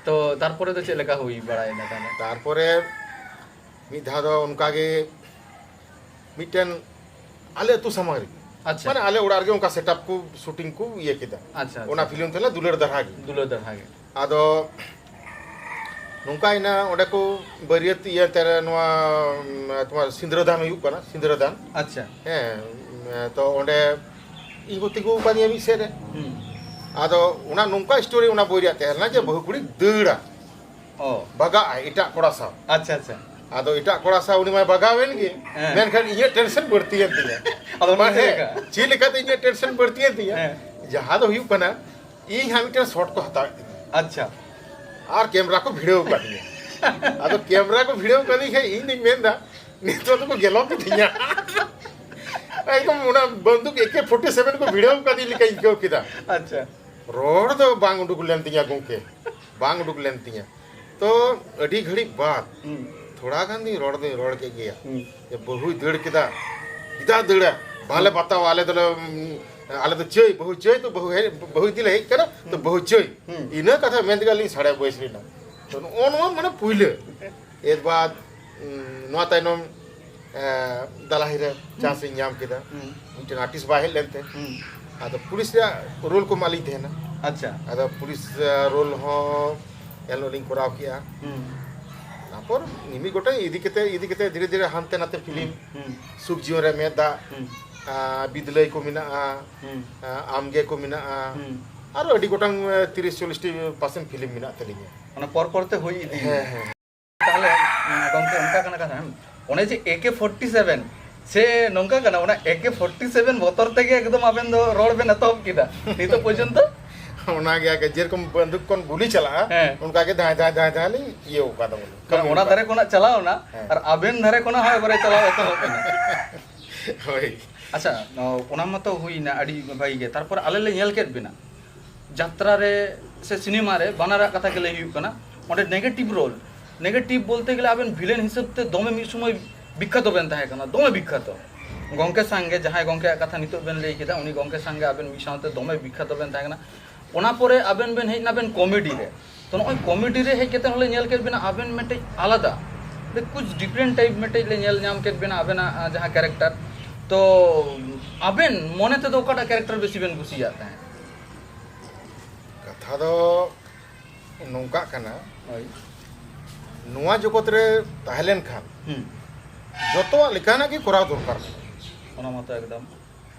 ᱛᱚ, ᱛᱟᱨᱯᱚᱨᱮ ᱫᱚ ᱪᱮᱫ ᱞᱮᱠᱟ ᱦᱩᱭ ᱵᱟᱲᱟᱭᱮᱱᱟ ᱛᱟᱦᱞᱮ? ᱛᱟᱨᱯᱚᱨᱮ ᱢᱤᱫ ᱫᱷᱟᱣ ᱫᱚ ᱚᱱᱠᱟ ᱜᱮ ᱢᱤᱫᱴᱮᱱ ᱟᱞᱮ ᱟᱹᱛᱩ ᱥᱟᱢᱟᱝ ᱨᱮᱜᱮ, ᱟᱪᱪᱷᱟ᱾ ᱢᱟᱱᱮ ᱟᱞᱮ ᱚᱲᱟᱜ ᱨᱮᱜᱮ ᱚᱱᱠᱟ setup ᱠᱚ, ᱥᱩᱴᱤᱝ ᱠᱚ ᱤᱭᱟᱹ ᱠᱮᱫᱟ᱾ ᱟᱪᱪᱷᱟ, ᱚᱱᱟ ᱟᱪᱪᱷᱟ᱾ ᱯᱷᱤᱞᱢ ᱛᱟᱦᱮᱸ ᱞᱮᱱᱟ ᱫᱩᱞᱟᱹᱲ ᱫᱟᱨᱦᱟ ᱜᱮ᱾ ᱫᱩᱞᱟᱹᱲ ᱫᱟᱨᱦᱟ ᱜᱮ᱾ ᱟᱫᱚ ᱱᱚᱝᱠᱟᱭᱮᱱᱟ, ᱚᱸᱰᱮ ᱠᱚ ᱵᱟᱹᱨᱭᱟᱹᱛ ᱤᱭᱟᱹ ᱛᱮ ᱱᱚᱣᱟ, ᱩᱢ, ᱛᱳᱢᱟᱨ ᱥᱤᱸᱫᱽᱨᱟᱹᱫᱟᱱ ᱦᱩᱭᱩᱜ ᱠᱟᱱᱟ, ᱥᱤᱸᱫᱽᱨᱟᱹᱫᱟᱱ᱾ ᱟᱪᱪᱷᱟ᱾ ᱦᱮᱸ, ᱩᱢ, ᱛᱚ ᱚᱸᱰᱮ ᱤᱧ ᱠᱚ ᱛᱤᱸᱜᱩ ᱟᱠᱟᱫᱤᱧᱟ ᱢᱤᱫ ᱥᱮᱫ ᱨᱮ᱾ ᱦᱩᱸ᱾ ᱟᱫᱚ ᱚᱱᱟ ᱱᱚᱝᱠᱟ ᱥᱴᱳᱨᱤ ᱚᱱᱟ ᱵᱳᱭ ᱨᱮᱭᱟᱜ ᱛᱟᱦᱮᱸ ᱞᱮᱱᱟ ᱡᱮ ᱵᱟᱹᱦᱩ ᱠᱩᱲᱤ ᱫᱟᱹᱲᱟ, ᱚ᱾ ᱵᱟᱜᱟᱜᱼᱟᱭ ᱮᱴᱟᱜ ᱠᱚᱲᱟ ᱥᱟᱶ᱾ ᱟᱪᱪᱷᱟ, ᱟᱪᱪᱷᱟ᱾ ᱟᱫᱚ ᱮᱴᱟᱜ ᱠᱚᱲᱟ ᱥᱟᱶ ᱩᱱᱤ ᱢᱟᱭ ᱵᱟᱜᱟᱣᱮᱱ ᱜᱮ, ᱦᱮᱸ᱾ ᱢᱮᱱᱠᱷᱟᱱ ᱤᱧᱟᱹᱜ ᱴᱮᱱᱥᱚᱱ ᱵᱟᱹᱲᱛᱤᱭᱮᱱ ᱛᱤᱧᱟᱹ᱾ ᱟᱫᱚ ᱚᱱᱟ ᱢᱟᱱᱮ, ᱪᱮᱫ ᱞᱮᱠᱟ? ᱪᱮᱫ ᱞᱮᱠᱟᱛᱮ ᱤᱧᱟᱹᱜ ᱴᱮᱱᱥᱚᱱ ᱵᱟᱹᱲᱛᱤᱭᱮᱱ ᱛᱤᱧᱟᱹ? ᱦᱮᱸ᱾ ᱡᱟᱦᱟᱸ ᱫᱚ ᱦᱩᱭᱩᱜ ᱠᱟᱱᱟ, ᱤᱧ ᱦᱟᱸᱜ ᱢᱤᱫᱴᱮᱱ ᱥᱚᱴ ᱠᱚ ᱦᱟᱛᱟᱣᱮᱫ ᱛᱤᱧᱟᱹ᱾ ᱟᱪᱪᱷᱟ᱾ ᱟᱨ ᱠᱮᱢᱨᱟ ᱠᱚ ᱵᱷᱤᱲᱟᱹᱣ ᱟᱠᱟᱫᱤᱧᱟ᱾ ᱟᱫᱚ ᱠᱮᱢᱨᱟ ᱠᱚ ᱵᱷᱤᱲᱟᱹᱣ ᱟᱠᱟᱫᱤᱧ ᱠᱷᱟᱡ ᱤᱧ ᱫᱩᱧ ᱢᱮᱱᱫᱟ, ᱱᱤᱛᱚᱜ ᱫᱚᱠᱚ ᱜᱮᱞᱚ ᱠᱤᱫᱤᱧᱟ᱾ ᱮᱠᱫᱚᱢ ᱚᱱᱟ ᱵᱚᱱᱫᱩᱠ ᱮ ᱠᱮ ᱯᱷᱳᱨᱴᱤ ᱥᱮᱵᱷᱮᱱ ᱠᱚ ᱵᱷᱤᱲᱟᱹᱣ ᱟᱠᱟᱫᱤᱧ ᱞᱮᱠᱟᱧ ᱟᱹᱭᱠᱟᱹᱣ ᱠᱮᱫᱟ᱾ ᱟᱪᱪᱷᱟ᱾ ᱨᱚᱲ ᱫᱚ ᱵᱟᱝ ᱩᱰᱩᱠ ᱞᱮᱱ ᱛᱤᱧᱟ ᱜᱚᱢᱠᱮ, ᱵᱟᱝ ᱩᱰᱩᱠ ᱞᱮᱱ ᱛᱤᱧᱟ᱾ ᱛᱚ ᱟᱹᱰᱤ ᱜᱷᱟᱹᱲᱤᱡ ᱵᱟᱫ ᱦᱩᱸ᱾ ᱛᱷᱚᱲᱟ ᱜᱟᱱ ᱫᱩᱧ ᱨᱚᱲ ᱫᱩᱧ ᱨᱚᱲ ᱠᱮᱫ ᱜᱮᱭᱟ᱾ ᱦᱩᱸ᱾ ᱡᱮ ᱵᱟᱹᱦᱩᱭ ᱫᱟᱹᱲ ᱠᱮᱫᱟ, ᱪᱮᱫᱟᱜ ᱫᱟᱹᱲᱟ? ᱵᱟᱞᱮ ᱦᱩᱸ᱾ ᱵᱟᱛᱟᱣᱟ, ᱟᱞᱮ ᱫᱚᱞᱮ, ᱩᱢ, ᱟᱞᱮ ᱫᱚ ᱪᱟᱹᱭ, ᱵᱟᱹᱦᱩ ᱪᱟᱹᱭ, ᱛᱚ ᱵᱟᱹᱦᱩ ᱦᱮᱡ, ᱵᱟᱹᱦᱩ ᱤᱫᱤ ᱞᱮ ᱦᱮᱡ ᱠᱟᱱᱟ, ᱛᱚ ᱦᱩᱸ᱾ ᱵᱟᱹᱦᱩ ᱪᱟᱹᱭ᱾ ᱦᱩᱸ᱾ ᱤᱱᱟᱹ ᱠᱟᱛᱷᱟ ᱢᱮᱱ ᱛᱮᱜᱮ ᱟᱹᱞᱤᱧ ᱥᱟᱲᱮ ᱵᱟᱭᱤᱥ ᱞᱮᱱᱟ᱾ ᱛᱚ ᱱᱚᱜᱼᱚ ᱱᱚᱣᱟ ᱢᱟᱱᱮ ᱯᱩᱭᱞᱟᱹ᱾ ᱮᱨ ᱵᱟᱫ, ᱩᱢ, ᱱᱚᱣᱟ ᱛᱟᱭᱱᱚᱢ, ᱮ, ᱫᱟᱞᱟᱦᱤ ᱨᱮ ᱪᱟᱱᱥ ᱤᱧ ᱧᱟᱢ ᱠᱮᱫᱟ᱾ ᱦᱩᱸ᱾ ᱢᱤᱫᱴᱮᱱ ᱟᱨᱴᱤᱥᱴ ᱵᱟᱭ ᱦᱮᱡ ᱞᱮᱱᱛᱮ᱾ ᱦᱩᱸ᱾ ᱟᱫᱚ ᱯᱩᱞᱤᱥ ᱨᱮᱭᱟᱜ ᱨᱳᱞ ᱠᱚ ᱮᱢᱟᱞᱤᱧ ᱛᱟᱦᱮᱱᱟ᱾ ᱟᱪᱪᱷᱟ᱾ ᱟᱫᱚ ᱯᱩᱞᱤᱥ, ᱮ, ᱨᱳᱞ ᱦᱚᱸ ᱮᱱᱦᱤᱞᱳᱜ ᱞᱤᱧ ᱠᱚᱨᱟᱣ ᱠᱮᱜᱼᱟ᱾ ᱦᱩᱸ᱾ ᱛᱟᱨᱯᱚᱨ ᱢᱤᱢᱤᱫ ᱜᱚᱴᱮᱡ ᱤᱫᱤ ᱠᱟᱛᱮ, ᱤᱫᱤ ᱠᱟᱛᱮ ᱫᱷᱤᱨᱮ ᱫᱷᱤᱨᱮ ᱦᱟᱱᱛᱮ ᱱᱟᱛᱮ ᱯᱷᱤᱞᱤᱢ, ᱦᱩᱸ᱾ ᱥᱩᱠ ᱡᱤᱭᱚᱱ ᱨᱮ ᱢᱮᱫ ᱫᱟᱜ, ᱦᱩᱸ᱾ ᱟ, ᱵᱤᱫᱞᱟᱹᱭ ᱠᱚ ᱢᱮᱱᱟᱜᱼᱟ, ᱦᱩᱸ᱾ ᱟ, ᱟᱢᱜᱮ ᱠᱚ ᱢᱮᱱᱟᱜᱼᱟ, ᱦᱩᱸ᱾ ᱟᱨᱚ ᱟᱹᱰᱤ ᱜᱚᱴᱟᱝ, ᱮ, ᱛᱤᱨᱤᱥ ᱪᱚᱞᱞᱤᱥ ᱴᱤ ᱯᱟᱨᱥᱮᱱᱴ ᱯᱷᱤᱞᱤᱢ ᱢᱮᱱᱟᱜ ᱛᱟᱹᱞᱤᱧᱟ᱾ ᱚᱱᱟ ᱯᱚᱨ ᱯᱚᱨ ᱛᱮ ᱦᱩᱭ ᱤᱫᱤᱭᱮᱱᱟ᱾ ᱦᱮᱸ, ᱦᱮᱸ᱾ ᱛᱟᱦᱚᱞᱮ, ᱩᱸ, ᱜᱚᱢᱠᱮ, ᱚᱱᱠᱟ ᱠᱟᱱᱟ ᱠᱟᱛᱷᱟ, ᱚᱱᱮ ᱡᱮ ᱮ ᱠᱮ ᱯᱷᱳᱨᱴᱤ ᱥᱮᱵᱷᱮᱱ, ᱥᱮ ᱱᱚᱝᱠᱟ ᱠᱟᱱᱟ, ᱚᱱᱟ ᱮ ᱠᱮ ᱯᱷᱳᱨᱴᱤ ᱥᱮᱵᱷᱮᱱ ᱵᱚᱛᱚᱨ ᱛᱮᱜᱮ ᱮᱠᱫᱚᱢ ᱟᱵᱮᱱ ᱫᱚ ᱨᱚᱲ ᱵᱮᱱ ᱮᱛᱚᱦᱚᱵ ᱠᱮᱫᱟ ᱱᱤᱛᱚᱜ ᱯᱚᱨᱡᱚᱱᱛᱚ? ᱚᱱᱟᱜᱮ ᱟᱜᱮ ᱡᱮᱨᱚᱠᱚᱢ ᱵᱟᱱᱫᱩᱠ ᱠᱷᱚᱱ ᱜᱩᱞᱤ ᱪᱟᱞᱟᱜᱼᱟ, ᱦᱮᱸ᱾ ᱚᱱᱠᱟᱜᱮ ᱫᱷᱟᱭ ᱫᱷᱟᱭ ᱫᱷᱟᱭ ᱫᱷᱟᱭ ᱞᱤᱧ ᱤᱭᱟᱹ ᱟᱠᱟᱫᱟ ᱵᱚᱞᱮ᱾ ᱢᱟᱱᱮ ᱠᱟᱹᱢᱤ ᱚᱱᱟ ᱟᱠᱟᱫᱟ᱾ ᱫᱷᱟᱨᱮ ᱠᱷᱚᱱᱟᱜ ᱪᱟᱞᱟᱣ ᱮᱱᱟ, ᱦᱮᱸ᱾ ᱟᱨ ᱟᱵᱮᱱ ᱫᱷᱟᱨᱮ ᱠᱷᱚᱱᱟᱜ ᱦᱚᱸ ᱮᱵᱟᱨᱮ ᱪᱟᱞᱟᱣ ᱮᱛᱚᱦᱚᱵ ᱮᱱᱟ᱾ ᱦᱳᱭ᱾ ᱟᱪᱪᱷᱟ, ᱚᱱᱟ ᱢᱟᱛᱚ ᱦᱩᱭᱱᱟ ᱟᱹᱰᱤ ᱵᱷᱟᱹᱜᱤ ᱜᱮ᱾ ᱛᱟᱨᱯᱚᱨ ᱟᱞᱮ ᱞᱮ ᱧᱮᱞ ᱠᱮᱫ ᱵᱮᱱᱟ ᱡᱟᱛᱨᱟ ᱨᱮ ᱥᱮ ᱥᱤᱱᱮᱢᱟ ᱨᱮ, ᱵᱟᱱᱟᱨᱟᱜ ᱠᱟᱛᱷᱟ ᱜᱮ ᱞᱟᱹᱭ ᱦᱩᱭᱩᱜ ᱠᱟᱱᱟ, ᱚᱸᱰᱮ ᱱᱮᱜᱮᱴᱤᱵᱷ ᱨᱳᱞ, ᱱᱮᱜᱮᱴᱤᱵᱷ ᱵᱚᱞᱛᱮ ᱜᱮᱞᱮ ᱟᱵᱮᱱ ᱵᱷᱤᱞᱮᱱ ᱦᱤᱥᱟᱹᱵ ᱛᱮ ᱫᱚᱢᱮ ᱢᱤᱫ ᱥᱚᱢᱚᱭ ᱵᱤᱠᱠᱷᱟᱛᱚ ᱵᱮᱱ ᱛᱟᱦᱮᱸ ᱠᱟᱱᱟ, ᱫᱚᱢᱮ ᱵᱤᱠᱠᱷᱟᱛᱚ᱾ ᱜᱚᱝᱠᱮ ᱥᱟᱝᱜᱮ, ᱡᱟᱦᱟᱸᱭ ᱜᱚᱝᱠᱮᱭᱟᱜ ᱠᱟᱛᱷᱟ ᱱᱤᱛᱚᱜ ᱵᱮᱱ ᱞᱟᱹᱭ ᱠᱮᱫᱟ, ᱩᱱᱤ ᱜᱚᱝᱠᱮ ᱥᱟᱝᱜᱮ ᱟᱵᱮᱱ ᱢᱤᱫ ᱥᱟᱶᱛᱮ ᱫᱚᱢᱮ ᱵᱤᱠᱠᱷᱟᱛᱚ ᱵᱮᱱ ᱛᱟᱦᱮᱸ ᱠᱟᱱᱟ᱾ ᱚᱱᱟ ᱯᱚᱨᱮ ᱟᱵᱮᱱ ᱵᱮᱱ ᱦᱮᱡ ᱱᱟᱵᱮᱱ ᱠᱚᱢᱮᱰᱤ ᱨᱮ᱾ ᱛᱚ, ᱱᱚᱜᱼᱚᱭ ᱠᱚᱢᱮᱰᱤ ᱨᱮ ᱦᱮᱡ ᱠᱟᱛᱮ ᱦᱚᱸᱞᱮ ᱧᱮᱞ ᱠᱮᱫ ᱵᱮᱱᱟ ᱟᱵᱮᱱ ᱢᱤᱫᱴᱮᱡ ᱟᱞᱟᱫᱟ, ᱢᱤᱫᱴᱮᱡ ᱠᱩᱪ ᱰᱤᱯᱷᱟᱨᱮᱱᱴ ᱴᱟᱭᱤᱯ ᱢᱤᱫᱴᱮᱡ ᱞᱮ ᱧᱮᱞ ᱧᱟᱢ ᱠᱮᱫ ᱵᱮᱱᱟ ᱟᱵᱮᱱᱟᱜ, ᱟ, ᱡᱟᱦᱟᱸ ᱠᱮᱨᱮᱠᱴᱟᱨ᱾ ᱛᱚ, ᱟᱵᱮᱱ ᱢᱚᱱᱮ ᱛᱮᱫᱚ ᱚᱠᱟᱴᱟᱜ ᱠᱮᱨᱮᱠᱴᱟᱨ ᱵᱮᱥᱤ ᱵᱮᱱ ᱠᱩᱥᱤᱭᱟᱜ ᱛᱟᱦᱮᱸᱫ? ᱠᱟᱛᱷᱟ ᱫᱚ ᱱᱚᱝᱠᱟᱜ ᱠᱟᱱᱟ, ᱦᱳᱭ᱾ ᱱᱚᱣᱟ ᱡᱚᱜᱚᱛ ᱨᱮ ᱛᱟᱦᱮᱸ ᱞᱮᱱᱠᱷᱟᱱ ᱦᱩᱸ᱾ ᱡᱚᱛᱚᱣᱟᱜ ᱞᱮᱠᱟᱱᱟᱜ ᱜᱮ ᱠᱚᱨᱟᱣ ᱫᱚᱨᱠᱟᱨ᱾ ᱚᱱᱟ ᱢᱟᱛᱚ ᱮᱠᱫᱚᱢ᱾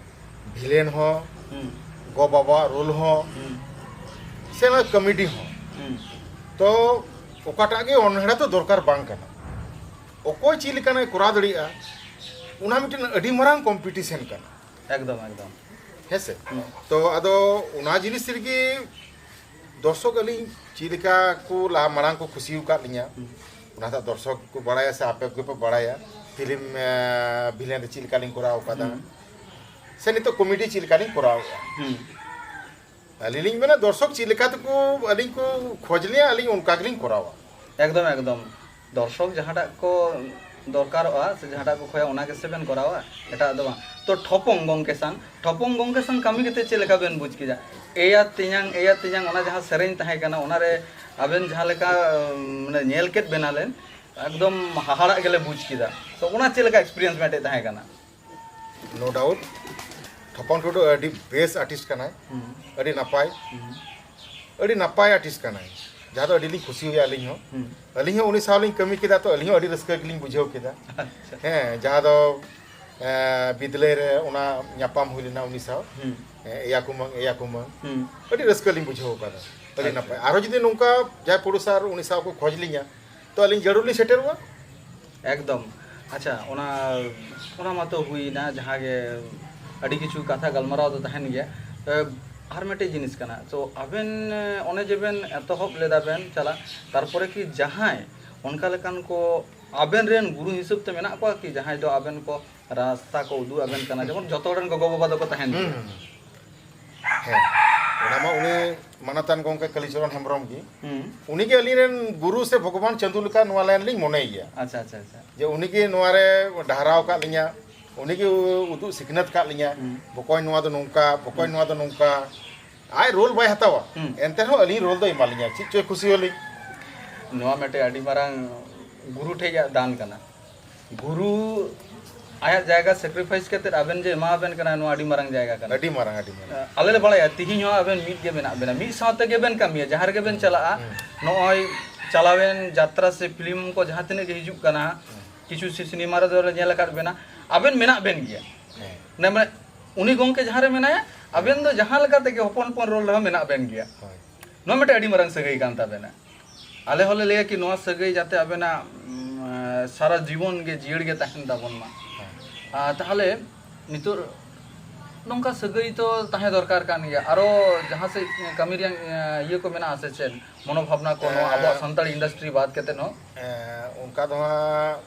ᱵᱷᱤᱞᱮᱱ ᱦᱚᱸ, ᱦᱩᱸ᱾ ᱜᱚ ᱵᱟᱵᱟᱣᱟᱜ ᱨᱳᱞ ᱦᱚᱸ, ᱦᱩᱸ᱾ ᱥᱮ ᱚᱱᱟ ᱠᱚᱢᱮᱰᱤ ᱦᱚᱸ᱾ ᱦᱩᱸ᱾ ᱛᱚ ᱚᱠᱟᱴᱟᱜ ᱜᱮ ᱚᱱᱦᱮᱲᱟ ᱫᱚ ᱫᱚᱨᱠᱟᱨ ᱵᱟᱝ ᱠᱟᱱᱟ᱾ ᱚᱠᱚᱭ ᱪᱮᱫ ᱞᱮᱠᱟᱱᱟᱜ ᱮ ᱠᱚᱨᱟᱣ ᱫᱟᱲᱮᱭᱟᱜᱼᱟ, ᱚᱱᱟ ᱢᱤᱫᱴᱮᱱ ᱟᱹᱰᱤ ᱢᱟᱨᱟᱝ ᱠᱚᱢᱯᱤᱴᱤᱥᱮᱱ ᱠᱟᱱᱟ᱾ ᱮᱠᱫᱚᱢ, ᱮᱠᱫᱚᱢ᱾ ᱦᱮᱸ ᱥᱮ? ᱦᱩᱸ᱾ ᱛᱚ ᱟᱫᱚ ᱚᱱᱟ ᱡᱤᱱᱤᱥ ᱨᱮᱜᱮ ᱫᱚᱨᱥᱚᱠ ᱟᱹᱞᱤᱧ ᱪᱮᱫ ᱞᱮᱠᱟ ᱠᱚ ᱞᱟᱦᱟ ᱢᱟᱲᱟᱝ ᱠᱚ ᱠᱩᱥᱤ ᱟᱠᱟᱫ ᱞᱤᱧᱟ, ᱦᱩᱸ᱾ ᱚᱱᱟ ᱫᱚ ᱫᱚᱨᱥᱚᱠ ᱠᱚ ᱵᱟᱲᱟᱭᱟ ᱥᱮ ᱟᱯᱮ ᱜᱮᱯᱮ ᱵᱟᱲᱟᱭᱟ, ᱯᱷᱤᱞᱢ, ᱮ, ᱵᱷᱤᱞᱮᱱ ᱨᱮ ᱪᱮᱫ ᱞᱮᱠᱟ ᱞᱤᱧ ᱠᱚᱨᱟᱣ ᱟᱠᱟᱫᱟ, ᱦᱩᱸ᱾ ᱥᱮ ᱱᱤᱛᱚᱜ ᱠᱚᱢᱮᱰᱤ ᱪᱮᱫ ᱞᱮᱠᱟ ᱞᱤᱧ ᱠᱚᱨᱟᱣᱮᱫᱼᱟ᱾ ᱦᱩᱸ᱾ ᱟᱹᱞᱤᱧ ᱞᱤᱧ ᱢᱮᱱᱟ, ᱫᱚᱨᱥᱚᱠ ᱪᱮᱫ ᱞᱮᱠᱟ ᱛᱮᱠᱚ ᱟᱹᱞᱤᱧ ᱠᱚ ᱠᱷᱚᱡᱽ ᱞᱤᱧᱟ, ᱟᱹᱞᱤᱧ ᱚᱱᱠᱟ ᱜᱮᱞᱤᱧ ᱠᱚᱨᱟᱣᱟ᱾ ᱮᱠᱫᱚᱢ, ᱮᱠᱫᱚᱢ᱾ ᱫᱚᱨᱥᱚᱠ ᱡᱟᱦᱟᱸᱴᱟᱜ ᱠᱚ ᱫᱚᱨᱠᱟᱨᱚᱜᱼᱟ ᱥᱮ ᱡᱟᱦᱟᱸᱴᱟᱜ ᱠᱚ ᱠᱷᱚᱡᱟ, ᱚᱱᱟ ᱜᱮᱥᱮ ᱵᱮᱱ ᱠᱚᱨᱟᱣᱟ, ᱮᱴᱟᱜ ᱫᱚ ᱵᱟᱝ᱾ ᱛᱚ ᱴᱷᱚᱯᱚᱝ ᱜᱚᱝᱠᱮ ᱥᱟᱝ, ᱴᱷᱚᱯᱚᱝ ᱜᱚᱝᱠᱮ ᱥᱟᱝ ᱠᱟᱹᱢᱤ ᱠᱟᱛᱮ ᱪᱮᱫ ᱞᱮᱠᱟ ᱵᱮᱱ ᱵᱩᱡᱽ ᱠᱮᱫᱟ? ᱮᱭᱟ ᱛᱮᱧᱟᱝ, ᱮᱭᱟ ᱛᱮᱧᱟᱝ, ᱚᱱᱟ ᱡᱟᱦᱟᱸ ᱥᱮᱨᱮᱧ ᱛᱟᱦᱮᱸ ᱠᱟᱱᱟ, ᱚᱱᱟᱨᱮ ᱟᱵᱮᱱ ᱡᱟᱦᱟᱸ ᱞᱮᱠᱟ, ᱢᱟᱱᱮ, ᱧᱮᱞ ᱠᱮᱫ ᱵᱮᱱᱟᱞᱮᱱ, ᱮᱠᱫᱚᱢ ᱦᱟᱦᱟᱲᱟᱜ ᱜᱮᱞᱮ ᱵᱩᱡᱽ ᱠᱮᱫᱟ᱾ ᱛᱚ ᱚᱱᱟ ᱪᱮᱫ ᱞᱮᱠᱟ ᱮᱠᱥᱯᱤᱨᱤᱭᱮᱱᱥ ᱢᱤᱫᱴᱮᱡ ᱛᱟᱦᱮᱸ ᱠᱟᱱᱟ? No doubt, ᱴᱷᱚᱯᱚᱝ ᱴᱩᱰᱩ ᱟᱹᱰᱤ ᱵᱮᱥ ᱟᱨᱴᱤᱥᱴ ᱠᱟᱱᱟᱭ, ᱦᱩᱸ᱾ ᱟᱹᱰᱤ ᱱᱟᱯᱟᱭ, ᱦᱩᱸ᱾ ᱟᱹᱰᱤ ᱱᱟᱯᱟᱭ ᱟᱨᱴᱤᱥᱴ ᱠᱟᱱᱟᱭ, ᱡᱟᱦᱟᱸ ᱫᱚ ᱟᱹᱰᱤ ᱞᱤᱧ ᱠᱩᱥᱤᱭᱟᱭᱟ ᱟᱹᱞᱤᱧ ᱦᱚᱸ᱾ ᱦᱩᱸ᱾ ᱟᱹᱞᱤᱧ ᱦᱚᱸ ᱩᱱᱤ ᱥᱟᱶ ᱞᱤᱧ ᱠᱟᱹᱢᱤ ᱠᱮᱫᱟ, ᱛᱚ ᱟᱹᱞᱤᱧ ᱦᱚᱸ ᱟᱹᱰᱤ ᱨᱟᱹᱥᱠᱟᱹ ᱜᱮᱞᱤᱧ ᱵᱩᱡᱷᱟᱹᱣ ᱠᱮᱫᱟ᱾ ᱟᱪᱪᱷᱟ᱾ ᱦᱮᱸ, ᱡᱟᱦᱟᱸ ᱫᱚ, ᱮᱸ, ᱵᱤᱫᱽᱞᱟᱹᱭ ᱨᱮ ᱚᱱᱟ ᱧᱟᱯᱟᱢ ᱦᱩᱭ ᱞᱮᱱᱟ ᱩᱱᱤ ᱥᱟᱶ, ᱦᱩᱸ᱾ ᱮᱸ, ᱮᱭᱟ ᱠᱩᱢᱟᱹᱝ, ᱮᱭᱟ ᱠᱩᱢᱟᱹᱝ᱾ ᱦᱩᱸ᱾ ᱟᱹᱰᱤ ᱨᱟᱹᱥᱠᱟᱹ ᱞᱤᱧ ᱵᱩᱡᱷᱟᱹᱣ ᱠᱟᱫᱟ, ᱟᱹᱰᱤ ᱟᱪᱪᱷᱟ᱾ ᱱᱟᱯᱟᱭ᱾ ᱟᱨᱚ ᱡᱩᱫᱤ ᱱᱚᱝᱠᱟ ᱡᱟᱦᱟᱸᱭ ᱯᱨᱚᱰᱩᱥᱟᱨ ᱩᱱᱤ ᱥᱟᱶ ᱠᱚ ᱠᱷᱚᱡᱽ ᱞᱤᱧᱟ, ᱛᱚ ᱟᱹᱞᱤᱧ ᱡᱟᱹᱨᱩᱲ ᱞᱤᱧ ᱥᱮᱴᱮᱨᱚᱜᱼᱟ᱾ ᱮᱠᱫᱚᱢ᱾ ᱟᱪᱪᱷᱟ, ᱚᱱᱟ, ᱚᱱᱟ ᱢᱟᱛᱚ ᱦᱩᱭᱱᱟ, ᱡᱟᱦᱟᱸ ᱜᱮ ᱟᱹᱰᱤ ᱠᱤᱪᱷᱩ ᱠᱟᱛᱷᱟ ᱜᱟᱞᱢᱟᱨᱟᱣ ᱫᱚ ᱛᱟᱦᱮᱱ ᱜᱮᱭᱟ᱾ ᱮ, ᱟᱨ ᱢᱤᱫᱴᱮᱡ ᱡᱤᱱᱤᱥ ᱠᱟᱱᱟ, ᱛᱚ ᱟᱵᱮᱱ, ᱮ, ᱚᱱᱮ ᱡᱮ ᱵᱮᱱ ᱮᱛᱚᱦᱚᱵ ᱞᱮᱫᱟ ᱵᱮᱱ ᱪᱟᱞᱟᱜ, ᱛᱟᱨᱯᱚᱨᱮ ᱠᱤ ᱡᱟᱦᱟᱸᱭ ᱚᱱᱠᱟ ᱞᱮᱠᱟᱱ ᱠᱚ ᱟᱵᱮᱱ ᱨᱮᱱ ᱜᱩᱨᱩ ᱦᱤᱥᱟᱹᱵ ᱛᱮ ᱢᱮᱱᱟᱜ ᱠᱚᱣᱟ ᱠᱤ, ᱡᱟᱦᱟᱸᱭ ᱫᱚ ᱟᱵᱮᱱ ᱠᱚ ᱨᱟᱥᱛᱟ ᱠᱚ ᱩᱫᱩᱜ ᱟᱵᱮᱱ ᱠᱟᱱᱟ? ᱡᱮᱢᱚᱱ ᱡᱚᱛᱚ ᱦᱚᱲ ᱨᱮᱱ ᱜᱚᱜᱚ ᱵᱟᱵᱟ ᱫᱚᱠᱚ ᱛᱟᱦᱮᱱ ᱦᱩᱸ, ᱜᱮᱭᱟ᱾ ᱦᱩᱸ, ᱦᱩᱸ᱾ ᱦᱮᱸ, ᱚᱱᱟ ᱢᱟ ᱩᱱᱤ ᱢᱟᱱᱚᱛᱟᱱ ᱜᱚᱢᱠᱮ ᱠᱟᱞᱤᱪᱚᱨᱚᱱ ᱦᱮᱢᱵᱨᱚᱢ ᱜᱮ᱾ ᱦᱩᱸ᱾ ᱩᱱᱤᱜᱮ ᱟᱹᱞᱤᱧ ᱨᱮᱱ ᱜᱩᱨᱩ ᱥᱮ ᱵᱷᱚᱜᱚᱵᱟᱱ ᱪᱟᱸᱫᱩ ᱞᱮᱠᱟ ᱱᱚᱣᱟ ᱞᱟᱭᱤᱱ ᱞᱤᱧ ᱢᱚᱱᱮᱭᱮᱭᱟ᱾ ᱟᱪᱪᱷᱟ, ᱟᱪᱪᱷᱟ, ᱟᱪᱪᱷᱟ᱾ ᱡᱮ ᱩᱱᱤᱜᱮ ᱱᱚᱣᱟ ᱨᱮ ᱰᱟᱦᱟᱨᱟᱣ ᱟᱠᱟᱫ ᱞᱤᱧᱟ, ᱩᱱᱤᱜᱮ ᱩᱫᱩᱜ ᱥᱤᱠᱷᱱᱟᱹᱛ ᱟᱠᱟᱫ ᱞᱤᱧᱟ, ᱦᱩᱸ᱾ ᱵᱚᱠᱚᱧ ᱱᱚᱣᱟ ᱫᱚ ᱱᱚᱝᱠᱟ, ᱵᱚᱠᱚᱧ ᱦᱩᱸ᱾ ᱱᱚᱣᱟ ᱫᱚ ᱱᱚᱝᱠᱟ᱾ ᱟᱡ ᱨᱳᱞ ᱵᱟᱭ ᱦᱟᱛᱟᱣᱟ, ᱦᱩᱸ᱾ ᱮᱱᱛᱮ ᱨᱮᱦᱚᱸ ᱟᱹᱞᱤᱧ ᱨᱳᱞ ᱫᱚᱭ ᱮᱢᱟᱞᱤᱧᱟ, ᱪᱮᱫ ᱪᱚᱭ ᱠᱩᱥᱤᱭᱟᱞᱤᱧ᱾ ᱱᱚᱣᱟ ᱢᱤᱫᱴᱮᱡ ᱟᱹᱰᱤ ᱢᱟᱨᱟᱝ ᱜᱩᱨᱩ ᱴᱷᱮᱡ ᱟᱜ ᱫᱟᱱ ᱠᱟᱱᱟ᱾ ᱜᱩᱨᱩ ᱟᱭᱟᱜ ᱡᱟᱭᱜᱟ ᱥᱮᱠᱨᱤᱯᱷᱟᱭᱤᱥ ᱠᱟᱛᱮ ᱟᱵᱮᱱ ᱡᱮ ᱮᱢᱟᱵᱮᱱ ᱠᱟᱱᱟ, ᱱᱚᱣᱟ ᱟᱹᱰᱤ ᱢᱟᱨᱟᱝ ᱡᱟᱭᱜᱟ ᱠᱟᱱᱟ᱾ ᱟᱹᱰᱤ ᱢᱟᱨᱟᱝ, ᱟᱹᱰᱤ ᱢᱟᱨᱟᱝ᱾ ᱟᱞᱮ ᱞᱮ ᱵᱟᱲᱟᱭᱟ, ᱛᱤᱦᱤᱧ ᱦᱚᱸ ᱟᱵᱮᱱ ᱢᱤᱫ ᱜᱮ ᱢᱮᱱᱟᱜ ᱵᱮᱱᱟ, ᱢᱤᱫ ᱥᱟᱶᱛᱮ ᱜᱮᱵᱮᱱ ᱠᱟᱹᱢᱤᱭᱟ, ᱡᱟᱦᱟᱸ ᱨᱮᱜᱮ ᱵᱮᱱ ᱦᱩᱸ᱾ ᱪᱟᱞᱟᱜᱼᱟ᱾ ᱦᱩᱸ᱾ ᱱᱚᱜᱼᱚᱭ ᱪᱟᱞᱟᱣᱮᱱ ᱡᱟᱛᱨᱟ ᱥᱮ ᱯᱷᱤᱞᱢ ᱠᱚ ᱡᱟᱦᱟᱸ ᱛᱤᱱᱟᱹᱜ ᱜᱮ ᱦᱤᱡᱩᱜ ᱠᱟᱱᱟ, ᱦᱩᱸ᱾ ᱠᱤᱪᱷᱩ ᱥᱤ-, ᱥᱤᱱᱮᱢᱟ ᱨᱮᱫᱚ ᱞᱮ ᱧᱮᱞ ᱟᱠᱟᱫ ᱵᱮᱱᱟ, ᱟᱵᱮᱱ ᱢᱮᱱᱟᱜ ᱵᱮᱱ ᱜᱮᱭᱟ᱾ ᱦᱮᱸ᱾ ᱢᱟᱱᱮ, ᱢᱟᱱᱮ, ᱩᱱᱤ ᱜᱚᱢᱠᱮ ᱡᱟᱦᱟᱸ ᱨᱮ ᱢᱮᱱᱟᱭᱟ, ᱟᱵᱮᱱ ᱫᱚ ᱡᱟᱦᱟᱸ ᱞᱮᱠᱟ ᱛᱮᱜᱮ ᱦᱚᱯᱚᱱ ᱦᱚᱯᱚᱱ ᱨᱳᱞ ᱨᱮᱦᱚᱸ ᱢᱮᱱᱟᱜ ᱵᱮᱱ ᱜᱮᱭᱟ᱾ ᱦᱳᱭ᱾ ᱱᱚᱣᱟ ᱢᱤᱫᱴᱮᱱ ᱟᱹᱰᱤ ᱢᱟᱨᱟᱝ ᱥᱟᱹᱜᱟᱹᱭ ᱠᱟᱱ ᱛᱟᱵᱮᱱᱟ᱾ ᱟᱞᱮ ᱦᱚᱸᱞᱮ ᱞᱟᱹᱭᱟ ᱠᱤ ᱱᱚᱣᱟ ᱥᱟᱹᱜᱟᱹᱭ ᱡᱟᱛᱮ ᱟᱵᱮᱱᱟᱜ ᱩᱢ, ᱥᱟᱨᱟ ᱡᱤᱵᱚᱱ ᱜᱮ ᱡᱤᱭᱟᱹᱲ ᱜᱮ ᱛᱟᱦᱮᱱ ᱛᱟᱵᱚᱱ ᱢᱟ᱾ ᱟᱨ ᱛᱟᱦᱚᱞᱮ ᱱᱤᱛᱚᱜ ᱱᱚᱝᱠᱟ ᱥᱟᱹᱜᱟᱹᱭ ᱛᱚ ᱛᱟᱦᱮᱸ ᱫᱚᱨᱠᱟᱨ ᱠᱟᱱ ᱜᱮᱭᱟ᱾ ᱟᱨᱚ ᱡᱟᱦᱟᱸ ᱥᱮᱫ ᱠᱟᱹᱢᱤ ᱨᱮᱭᱟᱜ ᱤᱭᱟᱹ ᱠᱚ ᱢᱮᱱᱟᱜᱼᱟ ᱥᱮ ᱪᱮᱫ, ᱢᱚᱱᱳᱵᱷᱟᱵᱽᱱᱟ ᱠᱚ ᱱᱚᱣᱟ ᱟᱵᱚᱣᱟᱜ ᱥᱟᱱᱛᱟᱲ ᱤᱱᱰᱟᱥᱴᱨᱤ ᱵᱟᱫ ᱠᱟᱛᱮ ᱦᱚᱸ? ᱮᱸ, ᱚᱱᱠᱟ ᱫᱚ ᱦᱟᱸᱜ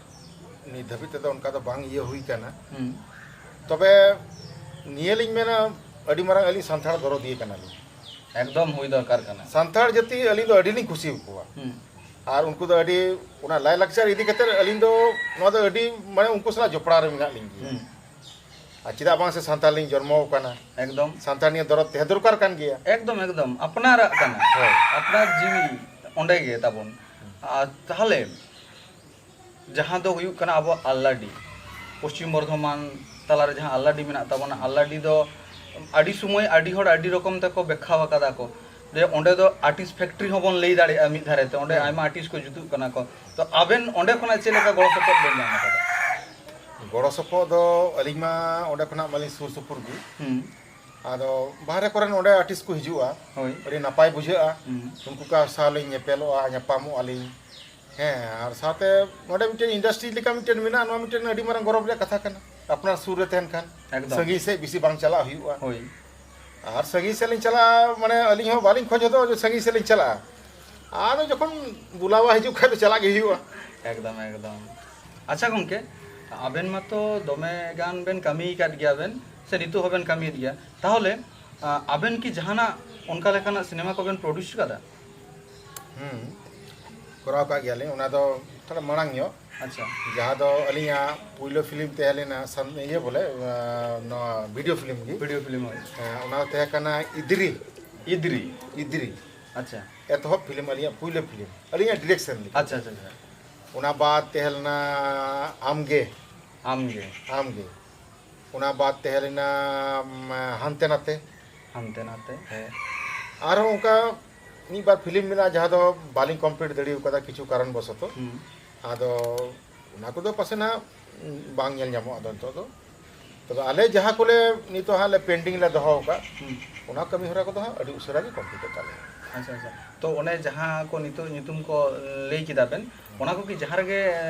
ᱱᱤᱛ ᱫᱷᱟᱹᱵᱤᱡ ᱛᱮᱫᱚ ᱚᱱᱠᱟ ᱫᱚ ᱵᱟᱝ ᱤᱭᱟᱹ ᱦᱩᱭ ᱠᱟᱱᱟ᱾ ᱦᱩᱸ᱾ ᱛᱚᱵᱮ ᱱᱤᱭᱟᱹ ᱞᱤᱧ ᱢᱮᱱᱟ, ᱟᱹᱰᱤ ᱢᱟᱨᱟᱝ ᱟᱹᱞᱤᱧ ᱥᱟᱱᱛᱟᱲ ᱫᱚᱨᱚᱫᱤᱭᱟᱹ ᱠᱟᱱᱟᱞᱤᱧ᱾ ᱮᱠᱫᱚᱢ ᱦᱩᱭ ᱫᱚᱨᱠᱟᱨ ᱠᱟᱱᱟ᱾ ᱥᱟᱱᱛᱟᱲ ᱡᱟᱹᱛᱤ ᱟᱹᱞᱤᱧ ᱫᱚ ᱟᱹᱰᱤ ᱞᱤᱧ ᱠᱩᱥᱤ ᱟᱠᱚᱣᱟ᱾ ᱦᱩᱸ᱾ ᱟᱨ ᱩᱱᱠᱩ ᱫᱚ ᱟᱹᱰᱤ, ᱚᱱᱟ ᱞᱟᱭᱼᱞᱟᱠᱪᱟᱨ ᱤᱫᱤ ᱠᱟᱛᱮ ᱟᱹᱞᱤᱧ ᱫᱚ ᱱᱚᱣᱟ ᱫᱚ ᱟᱹᱰᱤ, ᱢᱟᱱᱮ, ᱩᱱᱠᱩ ᱥᱟᱞᱟᱜ ᱡᱚᱯᱲᱟᱣ ᱨᱮ ᱢᱮᱱᱟᱜ ᱞᱤᱧ ᱜᱮᱭᱟ᱾ ᱦᱩᱸ᱾ ᱟᱨ ᱪᱮᱫᱟᱜ ᱵᱟᱝ ᱥᱮ ᱥᱟᱱᱛᱟᱲ ᱞᱤᱧ ᱡᱚᱱᱢᱚ ᱟᱠᱟᱱᱟ, ᱮᱠᱫᱚᱢ᱾ ᱥᱟᱱᱛᱟᱲ ᱱᱤᱭᱟᱹ ᱫᱚᱨᱚᱫ ᱛᱟᱦᱮᱸ ᱫᱚᱨᱠᱟᱨ ᱠᱟᱱ ᱜᱮᱭᱟ᱾ ᱮᱠᱫᱚᱢ, ᱮᱠᱫᱚᱢ, ᱟᱯᱱᱟᱨᱟᱜ ᱠᱟᱱᱟ᱾ ᱦᱳᱭ᱾ ᱟᱯᱱᱟᱨ ᱡᱤᱣᱤ ᱚᱸᱰᱮ ᱜᱮ ᱛᱟᱵᱚᱱ᱾ ᱟᱨ ᱛᱟᱦᱚᱞᱮ ᱡᱟᱦᱟᱸ ᱫᱚ ᱦᱩᱭᱩᱜ ᱠᱟᱱᱟ ᱟᱵᱚ ᱟᱞᱞᱟᱰᱤ, ᱯᱚᱥᱪᱤᱢ ᱵᱚᱨᱫᱷᱚᱢᱟᱱ ᱛᱟᱞᱟᱨᱮ ᱡᱟᱦᱟᱸ ᱟᱞᱞᱟᱰᱤ ᱢᱮᱱᱟᱜ ᱛᱟᱵᱚᱱᱟ, ᱟᱞᱞᱟᱰᱤ ᱫᱚ ᱟᱹᱰᱤ ᱥᱚᱢᱚᱭ ᱟᱹᱰᱤ ᱦᱚᱲ ᱟᱹᱰᱤ ᱨᱚᱠᱚᱢ ᱛᱮᱠᱚ ᱵᱮᱠᱠᱷᱟᱣ ᱟᱠᱟᱫᱟ ᱠᱚ ᱡᱮ ᱚᱸᱰᱮ ᱫᱚ ᱟᱨᱴᱤᱥᱴ ᱯᱷᱮᱠᱴᱨᱤ ᱦᱚᱸᱵᱚᱱ ᱞᱟᱹᱭ ᱫᱟᱲᱮᱭᱟᱜᱼᱟ ᱢᱤᱫ ᱫᱷᱟᱨᱮ ᱛᱮ, ᱚᱸᱰᱮ ᱦᱮᱸ᱾ ᱟᱭᱢᱟ ᱟᱨᱴᱤᱥᱴ ᱠᱚ ᱡᱩᱛᱩᱜ ᱠᱟᱱᱟ ᱠᱚ᱾ ᱛᱚ ᱟᱵᱮᱱ ᱚᱸᱰᱮ ᱠᱷᱚᱱᱟᱜ ᱪᱮᱫ ᱞᱮᱠᱟ ᱜᱚᱲᱚ ᱥᱚᱯᱚᱦᱚᱫ ᱵᱮᱱ ᱧᱟᱢ ᱟᱠᱟᱫᱟ? ᱜᱚᱲᱚ ᱥᱚᱯᱚᱦᱚᱫ ᱫᱚ ᱟᱹᱞᱤᱧ ᱢᱟ ᱚᱸᱰᱮ ᱠᱷᱚᱱᱟᱜ ᱢᱟᱞᱤᱧ ᱥᱩᱨ ᱥᱩᱯᱩᱨ ᱜᱮ᱾ ᱦᱩᱸ᱾ ᱟᱫᱚ ᱵᱟᱦᱨᱮ ᱠᱚᱨᱮᱱ ᱚᱸᱰᱮ ᱟᱨᱴᱤᱥᱴ ᱠᱚ ᱦᱤᱡᱩᱜᱼᱟ, ᱦᱳᱭ᱾ ᱟᱹᱰᱤ ᱱᱟᱯᱟᱭ ᱵᱩᱡᱷᱟᱹᱜᱼᱟ᱾ ᱦᱩᱸ᱾ ᱩᱱᱠᱩ ᱠᱚ ᱥᱟᱶ ᱞᱤᱧ ᱧᱮᱯᱮᱞᱚᱜᱼᱟ, ᱧᱟᱯᱟᱢᱚᱜᱼᱟ ᱞᱤᱧ᱾ ᱦᱮᱸ, ᱟᱨ ᱥᱟᱶᱛᱮ ᱱᱚᱸᱰᱮ ᱢᱤᱫᱴᱮᱱ ᱤᱱᱰᱟᱥᱴᱨᱤ ᱞᱮᱠᱟ ᱢᱤᱫᱴᱮᱱ ᱢᱮᱱᱟᱜᱼᱟ, ᱱᱚᱣᱟ ᱢᱤᱫᱴᱮᱱ ᱟᱹᱰᱤ ᱢᱟᱨᱟᱝ ᱜᱚᱨᱚᱵᱽ ᱨᱮᱭᱟᱜ ᱠᱟᱛᱷᱟ ᱠᱟᱱᱟ᱾ ᱟᱯᱱᱟᱨ ᱥᱩᱨ ᱨᱮ ᱛᱟᱦᱮᱱ ᱠᱷᱟᱱ ᱮᱠᱫᱚᱢ᱾ ᱥᱟᱺᱜᱤᱧ ᱥᱮᱫ ᱵᱮᱥᱤ ᱵᱟᱝ ᱪᱟᱞᱟᱜ ᱦᱩᱭᱩᱜᱼᱟ᱾ ᱦᱳᱭ᱾ ᱟᱨ ᱥᱟᱺᱜᱤᱧ ᱥᱮᱫ ᱞᱤᱧ ᱪᱟᱞᱟᱜᱼᱟ, ᱢᱟᱱᱮ, ᱟᱹᱞᱤᱧ ᱦᱚᱸ ᱵᱟᱹᱞᱤᱧ ᱠᱷᱚᱡᱚᱜ ᱫᱚ ᱡᱮ ᱥᱟᱺᱜᱤᱧ ᱥᱮᱫ ᱞᱤᱧ ᱪᱟᱞᱟᱜᱼᱟ᱾ ᱟᱫᱚ ᱡᱚᱠᱷᱚᱱ ᱵᱩᱞᱟᱣᱟ ᱦᱤᱡᱩᱜ ᱠᱷᱟᱡ ᱫᱚ ᱪᱟᱞᱟᱜ ᱜᱮ ᱦᱩᱭᱩᱜᱼᱟ᱾ ᱮᱠᱫᱚᱢ, ᱮᱠᱫᱚᱢ᱾ ᱟᱪᱪᱷᱟ ᱜᱚᱢᱠᱮ, ᱟᱵᱮᱱ ᱢᱟᱛᱚ ᱫᱚᱢᱮ ᱜᱟᱱ ᱵᱮᱱ ᱠᱟᱹᱢᱤ ᱟᱠᱟᱫ ᱜᱮᱭᱟ ᱵᱮᱱ, ᱥᱮ ᱱᱤᱛᱚᱜ ᱦᱚᱸᱵᱮᱱ ᱠᱟᱹᱢᱤᱭᱮᱫ ᱜᱮᱭᱟ, ᱛᱟᱦᱚᱞᱮ ᱟ, ᱟᱵᱮᱱ ᱠᱤ ᱡᱟᱦᱟᱱᱟᱜ ᱚᱱᱠᱟ ᱞᱮᱠᱟᱱᱟᱜ ᱥᱤᱱᱮᱢᱟ ᱠᱚᱵᱮᱱ ᱯᱨᱚᱰᱩᱥ ᱟᱠᱟᱫᱟ? ᱦᱩᱸ, ᱠᱚᱨᱟᱣ ᱠᱟᱜ ᱜᱮᱭᱟᱞᱤᱧ, ᱚᱱᱟ ᱫᱚ ᱛᱷᱚᱲᱟ ᱢᱟᱲᱟᱝ ᱧᱚᱜ᱾ ᱟᱪᱪᱷᱟ᱾ ᱡᱟᱦᱟᱸ ᱫᱚ ᱟᱹᱞᱤᱧᱟᱜ ᱯᱩᱭᱞᱳ ᱯᱷᱤᱞᱢ ᱛᱟᱦᱮᱸ ᱞᱮᱱᱟ, ᱥᱟᱱ-, ᱤᱭᱟᱹ ᱵᱚᱞᱮ, ᱟ, ᱱᱚᱣᱟ ᱵᱷᱤᱰᱤᱭᱳ ᱯᱷᱤᱞᱢ ᱜᱮ᱾ ᱵᱷᱤᱰᱤᱭᱳ ᱯᱷᱤᱞᱢ ᱦᱳᱭ᱾ ᱦᱮᱸ, ᱚᱱᱟ ᱫᱚ ᱛᱟᱦᱮᱸ ᱠᱟᱱᱟ ᱤᱫᱽᱨᱤ᱾ ᱤᱫᱽᱨᱤ᱾ ᱤᱫᱽᱨᱤ᱾ ᱟᱪᱪᱷᱟ᱾ ᱮᱛᱚᱦᱚᱵ ᱯᱷᱤᱞᱢ, ᱟᱹᱞᱤᱧᱟᱜ ᱯᱩᱭᱞᱳ ᱯᱷᱤᱞᱢ, ᱟᱹᱞᱤᱧᱟᱜ ᱰᱤᱨᱮᱠᱥᱚᱱ ᱞᱮᱠᱟ᱾ ᱟᱪᱪᱷᱟ, ᱟᱪᱪᱷᱟ, ᱟᱪᱪᱷᱟ᱾ ᱚᱱᱟ ᱵᱟᱫ ᱛᱟᱦᱮᱸ ᱞᱮᱱᱟ ᱟᱢᱜᱮ᱾ ᱟᱢᱜᱮ᱾ ᱟᱢᱜᱮ᱾ ᱚᱱᱟ ᱵᱟᱫ ᱛᱟᱦᱮᱸ ᱞᱮᱱᱟ, ᱩᱢ, ᱦᱟᱱᱛᱮ ᱱᱟᱛᱮ᱾ ᱦᱟᱱᱛᱮ ᱱᱟᱛᱮ᱾ ᱦᱮᱸ᱾ ᱟᱨᱦᱚᱸ ᱚᱱᱠᱟ ᱢᱤᱫ ᱵᱟᱨ ᱯᱷᱤᱞᱢ ᱢᱮᱱᱟᱜᱼᱟ, ᱡᱟᱦᱟᱸ ᱫᱚ ᱵᱟᱹᱞᱤᱧ ᱠᱚᱢᱯᱞᱤᱴ ᱫᱟᱲᱮ ᱟᱠᱟᱫᱟ ᱠᱤᱪᱷᱩ ᱠᱟᱨᱚᱱ ᱵᱚᱥᱚᱛᱚ᱾ ᱦᱩᱸ᱾ ᱟᱫᱚ ᱚᱱᱟ ᱠᱚᱫᱚ ᱯᱟᱥᱮ ᱱᱟᱜ ᱵᱟᱝ ᱧᱮᱞ ᱧᱟᱢᱚᱜᱼᱟ ᱟᱫᱚ ᱱᱤᱛᱚᱜ ᱫᱚ᱾ ᱛᱚᱵᱮ ᱟᱞᱮ ᱡᱟᱦᱟᱸ ᱠᱚᱞᱮ ᱱᱤᱛᱚᱜ ᱦᱟᱸᱜ ᱞᱮ ᱯᱮᱱᱰᱤᱝ ᱞᱮ ᱫᱚᱦᱚ ᱟᱠᱟᱫ, ᱦᱩᱸ᱾ ᱚᱱᱟ ᱠᱟᱹᱢᱤ ᱦᱚᱨᱟ ᱠᱚᱫᱚ ᱦᱟᱸᱜ ᱟᱹᱰᱤ ᱩᱥᱟᱹᱨᱟ ᱜᱮ ᱠᱚᱢᱯᱞᱤᱴᱚᱜ ᱛᱟᱞᱮᱭᱟ᱾ ᱟᱪᱪᱷᱟ ᱟᱪᱪᱷᱟ᱾ ᱛᱚ ᱚᱱᱮ ᱡᱟᱦᱟᱸ ᱠᱚ ᱱᱤᱛᱚᱜ ᱧᱩᱛᱩᱢ ᱠᱚ ᱞᱟᱹᱭ ᱠᱮᱫᱟ ᱵᱮᱱ, ᱚᱱᱟ ᱠᱚ ᱠᱤ ᱡᱟᱦᱟᱸ ᱨᱮᱜᱮ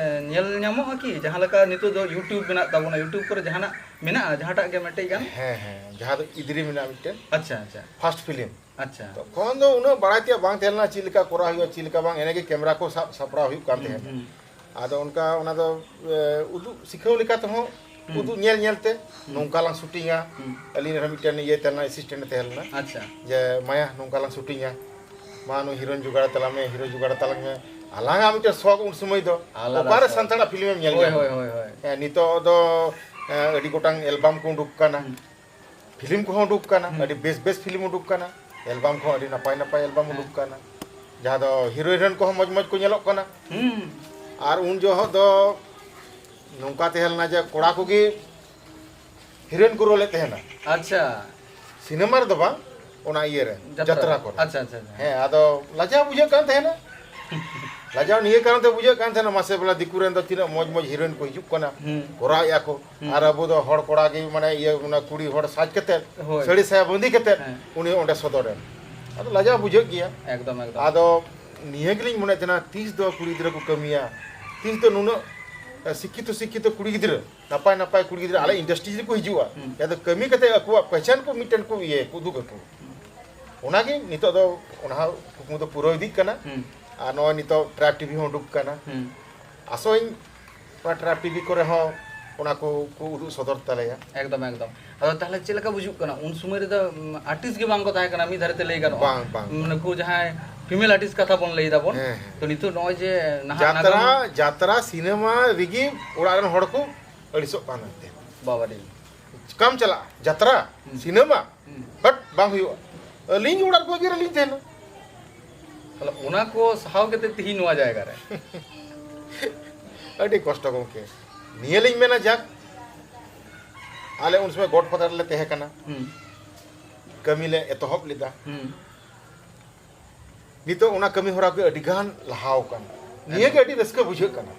ᱧᱮᱞ ᱧᱟᱢᱚᱜᱼᱟ ᱠᱤ? ᱡᱟᱦᱟᱸ ᱞᱮᱠᱟ ᱱᱤᱛᱚᱜ ᱫᱚ YouTube ᱢᱮᱱᱟᱜ ᱛᱟᱵᱚᱱᱟ, YouTube ᱠᱚᱨᱮ ᱡᱟᱦᱟᱱᱟᱜ ᱢᱮᱱᱟᱜᱼᱟ, ᱡᱟᱦᱟᱸᱴᱟᱜ ᱜᱮ ᱢᱤᱫᱴᱮᱡ ᱜᱟᱱ? ᱦᱮᱸ ᱦᱮᱸ, ᱡᱟᱦᱟᱸ ᱫᱚ ᱤᱫᱽᱨᱤ ᱢᱮᱱᱟᱜᱼᱟ ᱢᱤᱫᱴᱮᱱ ᱟᱪᱪᱷᱟ ᱟᱪᱪᱷᱟ᱾ First film. ᱟᱪᱪᱷᱟ᱾ ᱛᱚᱠᱷᱚᱱ ᱫᱚ ᱩᱱᱟᱹᱜ ᱵᱟᱲᱟᱭ ᱛᱮᱭᱟᱜ ᱵᱟᱝ ᱛᱟᱦᱮᱸ ᱞᱮᱱᱟ, ᱪᱮᱫ ᱞᱮᱠᱟ ᱠᱚᱨᱟᱣ ᱦᱩᱭᱩᱜᱼᱟ, ᱪᱮᱫ ᱞᱮᱠᱟ ᱵᱟᱝ, ᱮᱱᱮ ᱜᱮ ᱠᱮᱢᱮᱨᱟ ᱠᱚ ᱥᱟᱵ ᱥᱟᱯᱲᱟᱣ ᱦᱩᱭᱩᱜ ᱠᱟᱱ ᱦᱩᱸ, ᱛᱟᱦᱮᱸᱫ᱾ ᱦᱩᱸ᱾ ᱟᱫᱚ ᱚᱱᱠᱟ ᱚᱱᱟ ᱫᱚ ᱮ, ᱩᱫᱩᱜ ᱥᱤᱠᱷᱟᱹᱣ ᱞᱮᱠᱟ ᱛᱮᱦᱚᱸ, ᱦᱩᱸ᱾ ᱩᱫᱩᱜ ᱧᱮᱞ ᱧᱮᱞ ᱛᱮ, ᱦᱩᱸ᱾ ᱱᱚᱝᱠᱟ ᱞᱟᱝ ᱥᱩᱴᱤᱝᱟ᱾ ᱦᱩᱸ᱾ ᱟᱹᱞᱤᱧ ᱨᱮᱱ ᱢᱤᱫᱴᱮᱱ ᱤᱭᱟᱹ ᱛᱟᱦᱮᱸ ᱞᱮᱱᱟ, ᱮᱥᱤᱥᱴᱮᱱᱴ ᱛᱟᱦᱮᱸ ᱞᱮᱱᱟ, ᱟᱪᱪᱷᱟ᱾ ᱡᱮ ᱢᱟᱭᱟ ᱱᱚᱝᱠᱟ ᱞᱟᱝ ᱥᱩᱴᱤᱝᱟ, ᱢᱟ ᱱᱩᱭ ᱦᱤᱨᱳᱭᱤᱱ ᱡᱚᱜᱟᱲ ᱛᱟᱞᱟᱝ ᱢᱮ, ᱦᱤᱨᱳ ᱡᱚᱜᱟᱲ ᱛᱟᱞᱟᱝ ᱢᱮ᱾ ᱟᱞᱟᱝᱟᱜ ᱢᱤᱫᱴᱮᱱ ᱥᱚᱠ ᱩᱱ ᱥᱚᱢᱚᱭ ᱫᱚ, ᱟᱞᱟᱫᱟ ᱚᱠᱟᱨᱮ ᱥᱚᱠ᱾ ᱥᱟᱱᱛᱟᱲᱟᱜ ᱯᱷᱤᱞᱢ ᱮᱢ ᱧᱮᱞ ᱦᱳᱭ, ᱧᱟᱢᱟ? ᱦᱳᱭ, ᱦᱳᱭ, ᱦᱳᱭ᱾ ᱦᱮᱸ, ᱱᱤᱛᱚᱜ ᱫᱚ ᱮ, ᱟᱹᱰᱤ ᱜᱚᱴᱟᱝ ᱮᱞᱵᱟᱢ ᱠᱚ ᱩᱰᱩᱠ ᱠᱟᱱᱟ, ᱦᱩᱸ᱾ ᱯᱷᱤᱞᱢ ᱠᱚᱦᱚᱸ ᱩᱰᱩᱠ ᱠᱟᱱᱟ, ᱦᱩᱸ᱾ ᱟᱹᱰᱤ ᱵᱮᱥ ᱵᱮᱥ ᱯᱷᱤᱞᱢ ᱩᱰᱩᱠ ᱠᱟᱱᱟ, ᱮᱞᱵᱟᱢ ᱠᱚᱦᱚᱸ ᱟᱹᱰᱤ ᱱᱟᱯᱟᱭ ᱱᱟᱯᱟᱭ ᱮᱞᱵᱟᱢ ᱦᱮᱸ᱾ ᱩᱰᱩᱠ ᱠᱟᱱᱟ, ᱡᱟᱦᱟᱸ ᱫᱚ ᱦᱤᱨᱳ ᱦᱤᱨᱳᱭᱤᱱ ᱠᱚᱦᱚᱸ ᱢᱚᱡᱽ ᱢᱚᱡᱽ ᱠᱚ ᱧᱮᱞᱚᱜ ᱠᱟᱱᱟ᱾ ᱦᱩᱸ᱾ ᱟᱨ ᱩᱱ ᱡᱚᱦᱚᱜ ᱫᱚ ᱱᱚᱝᱠᱟ ᱛᱟᱦᱮᱸ ᱞᱮᱱᱟ ᱡᱮ ᱠᱚᱲᱟ ᱠᱚᱜᱮ ᱦᱤᱨᱳᱭᱤᱱ ᱠᱚ ᱨᱳᱞᱮᱫ ᱛᱟᱦᱮᱱᱟ᱾ ᱟᱪᱪᱷᱟ᱾ ᱥᱤᱱᱮᱢᱟ ᱨᱮᱫᱚ ᱵᱟᱝ, ᱚᱱᱟ ᱤᱭᱟᱹ ᱨᱮ, ᱡᱟᱛᱨᱟ᱾ ᱡᱟᱛᱨᱟ ᱠᱚᱨᱮ᱾ ᱟᱪᱪᱷᱟ, ᱟᱪᱪᱷᱟ, ᱟᱪᱪᱷᱟ᱾ ᱦᱮᱸ᱾ ᱦᱮᱸ, ᱟᱫᱚ ᱞᱟᱡᱟᱣ ᱵᱩᱡᱷᱟᱹᱜ ᱠᱟᱱ ᱛᱟᱦᱮᱱᱟ᱾ ᱞᱟᱡᱟᱣ ᱱᱤᱭᱟᱹ ᱠᱟᱨᱚᱱ ᱛᱮ ᱵᱩᱡᱷᱟᱹᱜ ᱠᱟᱱ ᱛᱟᱦᱮᱱᱟ, ᱢᱟᱥᱮ ᱵᱚᱞᱮ ᱫᱤᱠᱩ ᱨᱮᱱ ᱫᱚ ᱛᱤᱱᱟᱹᱜ ᱢᱚᱡᱽ ᱢᱚᱡᱽ ᱦᱤᱨᱳᱭᱤᱱ ᱠᱚ ᱦᱤᱡᱩᱜ ᱠᱟᱱᱟ, ᱦᱩᱸ᱾ ᱠᱚᱨᱟᱣᱮᱫᱼᱟ ᱠᱚ, ᱦᱩᱸ᱾ ᱟᱨ ᱟᱵᱚ ᱫᱚ ᱦᱚᱲ ᱠᱚᱲᱟ ᱜᱮ, ᱢᱟᱱᱮ ᱤᱭᱟᱹ, ᱚᱱᱟ ᱠᱩᱲᱤ ᱦᱚᱲ ᱥᱟᱡᱽ ᱠᱟᱛᱮ, ᱦᱳᱭ᱾ ᱥᱟᱹᱲᱤ ᱥᱟᱭᱟ ᱵᱟᱸᱫᱮ ᱠᱟᱛᱮ, ᱦᱮᱸ᱾ ᱩᱱᱤ ᱚᱸᱰᱮ ᱥᱚᱫᱚᱨᱮᱱ᱾ ᱟᱫᱚ ᱞᱟᱡᱟᱣ ᱵᱩᱡᱷᱟᱹᱜ ᱜᱮᱭᱟ᱾ ᱮᱠᱫᱚᱢ, ᱮᱠᱫᱚᱢ᱾ ᱟᱫᱚ ᱱᱤᱭᱟᱹ ᱜᱮᱞᱤᱧ ᱢᱚᱱᱮᱭᱮᱫ ᱛᱟᱦᱮᱱᱟ, ᱛᱤᱥ ᱫᱚ ᱠᱩᱲᱤ ᱜᱤᱫᱽᱨᱟᱹ ᱠᱚ ᱠᱟᱹᱢᱤᱭᱟ, ᱛᱤᱥ ᱫᱚ ᱱᱩᱱᱟᱹᱜ ᱮ, ᱥᱤᱠᱠᱷᱤᱛᱚ ᱥᱤᱠᱠᱷᱤᱛᱚ ᱠᱩᱲᱤ ᱜᱤᱫᱽᱨᱟᱹ, ᱱᱟᱯᱟᱭ ᱱᱟᱯᱟᱭ ᱠᱩᱲᱤ ᱜᱤᱫᱽᱨᱟᱹ ᱟᱞᱮ ᱤᱱᱰᱟᱥᱴᱨᱤ ᱨᱮᱠᱚ ᱦᱤᱡᱩᱜᱼᱟ, ᱦᱩᱸ᱾ ᱡᱟᱦᱟᱸ ᱫᱚ ᱠᱟᱹᱢᱤ ᱠᱟᱛᱮ ᱟᱠᱚᱣᱟᱜ ᱯᱮᱦᱪᱟᱱ ᱠᱚ ᱢᱤᱫᱴᱮᱱ ᱠᱚ ᱤᱭᱟᱹ ᱠᱚ ᱩᱫᱩᱜ ᱟᱠᱚ᱾ ᱚᱱᱟᱜᱮ ᱱᱤᱛᱚᱜ ᱫᱚ ᱚᱱᱟ ᱠᱩᱠᱢᱩ ᱫᱚ ᱯᱩᱨᱟᱹᱣ ᱤᱫᱤᱜ ᱠᱟᱱᱟ᱾ ᱦᱩᱸ᱾ ᱟᱨ ᱱᱚᱜᱼᱚᱭ ᱱᱤᱛᱚᱜ ᱴᱨᱟᱭᱤᱵᱽ ᱴᱤᱵᱷᱤ ᱦᱚᱸ ᱩᱰᱩᱠ ᱠᱟᱱᱟ᱾ ᱦᱩᱸ᱾ ᱟᱥᱚᱜ ᱟᱹᱧ ᱚᱱᱟ ᱴᱨᱟᱭᱤᱵᱽ ᱴᱤᱵᱷᱤ ᱠᱚᱨᱮ ᱦᱚᱸ ᱚᱱᱟ ᱠᱚ, ᱠᱚ ᱩᱫᱩᱜ ᱥᱚᱫᱚᱨ ᱛᱟᱞᱮᱭᱟ᱾ ᱮᱠᱫᱚᱢ, ᱮᱠᱫᱚᱢ᱾ ᱟᱫᱚ ᱛᱟᱦᱚᱞᱮ ᱪᱮᱫ ᱞᱮᱠᱟ ᱵᱩᱡᱩᱜ ᱠᱟᱱᱟ? ᱩᱱ ᱥᱚᱢᱚᱭ ᱨᱮᱫᱚ, ᱩᱢ, ᱟᱨᱴᱤᱥᱴ ᱜᱮ ᱵᱟᱝ ᱠᱚ ᱛᱟᱦᱮᱸ ᱠᱟᱱᱟ, ᱢᱤᱫ ᱫᱷᱟᱨᱮ ᱛᱮ ᱞᱟᱹᱭ ᱜᱟᱱᱚᱜᱼᱟ᱾ ᱵᱟᱝ, ᱵᱟᱝ, ᱵᱟᱝ᱾ ᱱᱩᱠᱩ ᱡᱟᱦᱟᱸᱭ ᱯᱷᱤᱢᱮᱞ ᱟᱨᱴᱤᱥᱴ ᱠᱟᱛᱷᱟ ᱵᱚᱱ ᱞᱟᱹᱭ ᱫᱟᱵᱚᱱ, ᱦᱮᱸ, ᱦᱮᱸ᱾ ᱛᱚ ᱱᱤᱛᱚᱜ ᱱᱚᱜᱼᱚᱭ ᱡᱮ ᱱᱟᱦᱟᱜ ᱡᱟᱛᱨᱟ, ᱱᱟᱜᱟᱢ ᱡᱟᱛᱨᱟ ᱥᱤᱱᱮᱢᱟ ᱨᱮᱜᱮ ᱚᱲᱟᱜ ᱨᱮᱱ ᱦᱚᱲ ᱠᱚ ᱟᱹᱲᱤᱥᱚᱜ ᱠᱟᱱ ᱛᱟᱦᱮᱸᱫ᱾ ᱵᱟᱵᱟ ᱨᱮ᱾ ᱪᱤᱠᱟᱢ ᱪᱟᱞᱟᱜᱼᱟ ᱡᱟᱛᱨᱟ, ᱦᱩᱸ᱾ ᱥᱤᱱᱮᱢᱟ? ᱦᱩᱸ᱾ ᱦᱟᱴ, ᱵᱟᱝ ᱦᱩᱭᱩᱜᱼᱟ᱾ ᱟᱹᱞᱤᱧ ᱜᱮ ᱚᱲᱟᱜ ᱨᱮᱠᱚ ᱮᱜᱮᱨ ᱟᱹᱞᱤᱧ ᱛᱟᱦᱮᱱᱟ᱾ ᱛᱟᱦᱚᱞᱮ ᱚᱱᱟ ᱠᱚ ᱥᱟᱦᱟᱣ ᱠᱟᱛᱮ ᱛᱤᱦᱤᱧ ᱱᱚᱣᱟ ᱡᱟᱭᱜᱟ ᱨᱮ᱾ ᱟᱹᱰᱤ ᱠᱚᱥᱴᱚ ᱜᱚᱢᱠᱮ᱾ ᱱᱤᱭᱟᱹ ᱞᱤᱧ ᱢᱮᱱᱟ, ᱡᱟᱠ, ᱟᱞᱮ ᱩᱱ ᱥᱚᱢᱚᱭ ᱜᱚᱰ ᱯᱟᱛᱟ ᱨᱮᱞᱮ ᱛᱟᱦᱮᱸ ᱠᱟᱱᱟ, ᱦᱩᱸ᱾ ᱠᱟᱹᱢᱤ ᱞᱮ ᱮᱛᱚᱦᱚᱵ ᱞᱮᱫᱟ᱾ ᱦᱩᱸ᱾ ᱱᱤᱛᱚᱜ ᱚᱱᱟ ᱠᱟᱹᱢᱤ ᱦᱚᱨᱟ ᱠᱚ ᱟᱹᱰᱤ ᱜᱟᱱ ᱞᱟᱦᱟᱣ ᱠᱟᱱᱟ᱾ ᱱᱤᱭᱟᱹ ᱜᱮ ᱟᱹᱰᱤ ᱨᱟᱹᱥᱠᱟᱹ ᱵᱩᱡᱷᱟᱹᱜ ᱠᱟᱱᱟ᱾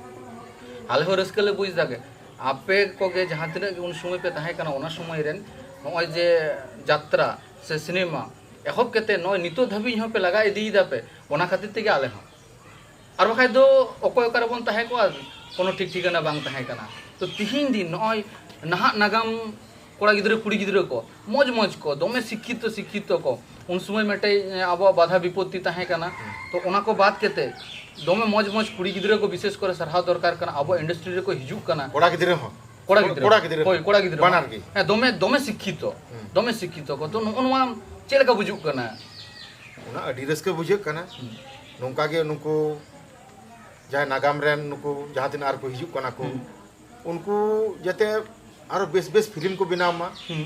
ᱟᱞᱮ ᱦᱚᱸ ᱨᱟᱹᱥᱠᱟᱹ ᱞᱮ ᱵᱩᱡᱽ ᱮᱫᱟ ᱜᱮ᱾ ᱟᱯᱮ ᱠᱚᱜᱮ ᱡᱟᱦᱟᱸ ᱛᱤᱱᱟᱹᱜ ᱜᱮ ᱩᱱ ᱥᱚᱢᱚᱭ ᱯᱮ ᱛᱟᱦᱮᱸ ᱠᱟᱱᱟ, ᱚᱱᱟ ᱥᱚᱢᱚᱭ ᱨᱮᱱ ᱱᱚᱜᱼᱚᱭ ᱡᱮ ᱡᱟᱛᱨᱟ ᱥᱮ ᱥᱤᱱᱮᱢᱟ ᱮᱦᱚᱵ ᱠᱟᱛᱮ ᱱᱚᱜᱼᱚᱭ ᱱᱤᱛᱚᱜ ᱫᱷᱟᱹᱵᱤᱡ ᱦᱚᱸ ᱯᱮ ᱞᱟᱜᱟ ᱤᱫᱤᱭᱮᱫᱟ ᱯᱮ, ᱚᱱᱟ ᱠᱷᱟᱹᱛᱤᱨ ᱛᱮᱜᱮ ᱟᱞᱮ ᱦᱚᱸ᱾ ᱟᱨ ᱵᱟᱠᱷᱟᱡ ᱫᱚ ᱚᱠᱚᱭ ᱚᱠᱟ ᱨᱮᱵᱚᱱ ᱛᱟᱦᱮᱸ ᱠᱚᱜᱼᱟ, ᱠᱳᱱᱳ ᱴᱷᱤᱠ ᱴᱷᱤᱠᱟᱹᱱᱟ ᱵᱟᱝ ᱛᱟᱦᱮᱸ ᱠᱟᱱᱟ᱾ ᱛᱚ ᱛᱤᱦᱤᱧ ᱫᱤᱱ ᱱᱚᱜᱼᱚᱭ ᱱᱟᱦᱟᱜ ᱱᱟᱜᱟᱢ ᱠᱚᱲᱟ ᱜᱤᱫᱽᱨᱟᱹ ᱠᱩᱲᱤ ᱜᱤᱫᱽᱨᱟᱹ ᱠᱚ ᱢᱚᱡᱽ ᱢᱚᱡᱽ ᱠᱚ, ᱫᱚᱢᱮ ᱥᱤᱠᱠᱷᱤᱛᱚ ᱥᱤᱠᱠᱷᱤᱛᱚ ᱠᱚ, ᱩᱱ ᱥᱚᱢᱚᱭ ᱢᱤᱫᱴᱮᱡ ᱟᱵᱚᱣᱟᱜ ᱵᱟᱫᱷᱟ ᱵᱤᱯᱚᱛᱛᱤ ᱛᱟᱦᱮᱸ ᱠᱟᱱᱟ᱾ ᱛᱚ ᱚᱱᱟ ᱠᱚ ᱵᱟᱫ ᱠᱟᱛᱮ ᱫᱚᱢᱮ ᱢᱚᱡᱽ ᱢᱚᱡᱽ ᱠᱩᱲᱤ ᱜᱤᱫᱽᱨᱟᱹ ᱠᱚ ᱵᱤᱥᱮᱥ ᱠᱚᱨᱮ ᱥᱟᱨᱦᱟᱣ ᱫᱚᱨᱠᱟᱨ ᱠᱟᱱᱟ, ᱟᱵᱚ ᱤᱱᱰᱟᱥᱴᱨᱤ ᱨᱮᱠᱚ ᱦᱤᱡᱩᱜ ᱠᱟᱱᱟ᱾ ᱠᱚᱲᱟ ᱜᱤᱫᱽᱨᱟᱹ ᱦᱚᱸ᱾ ᱠᱚᱲᱟ ᱜᱤᱫᱽᱨᱟᱹ᱾ ᱠᱚᱲᱟ ᱜᱤᱫᱽᱨᱟᱹ ᱦᱳᱭ, ᱦᱚᱸ᱾ ᱠᱚᱲᱟ ᱜᱤᱫᱽᱨᱟᱹ ᱵᱟᱱᱟᱨ ᱦᱚᱸ᱾ ᱜᱮ᱾ ᱦᱮᱸ, ᱫᱚᱢᱮ, ᱫᱚᱢᱮ ᱥᱤᱠᱠᱷᱤᱛᱚ᱾ ᱦᱩᱸ᱾ ᱫᱚᱢᱮ ᱥᱤᱠᱠᱷᱤᱛᱚ ᱠᱚ᱾ ᱛᱚ ᱱᱚᱜᱼᱚ ᱱᱚᱣᱟ ᱪᱮᱫ ᱞᱮᱠᱟ ᱵᱩᱡᱩᱜ ᱠᱟᱱᱟ? ᱚᱱᱟ ᱟᱹᱰᱤ ᱨᱟᱹᱥᱠᱟᱹ ᱵᱩᱡᱷᱟᱹᱜ ᱠᱟᱱᱟ᱾ ᱦᱩᱸ᱾ ᱱᱚᱝᱠᱟ ᱜᱮ ᱱᱩᱠᱩ ᱡᱟᱦᱟᱸᱭ ᱱᱟᱜᱟᱢ ᱨᱮᱱ ᱱᱩᱠᱩ ᱡᱟᱦᱟᱸ ᱛᱤᱱᱟᱹᱜ ᱟᱨ ᱠᱚ ᱦᱤᱡᱩᱜ ᱠᱟᱱᱟ ᱠᱚ, ᱦᱩᱸ᱾ ᱩᱱᱠᱩ ᱡᱟᱛᱮ ᱟᱨᱚ ᱵᱮᱥ ᱵᱮᱥ ᱯᱷᱤᱞᱢ ᱠᱚ ᱵᱮᱱᱟᱣ ᱢᱟ, ᱦᱩᱸ᱾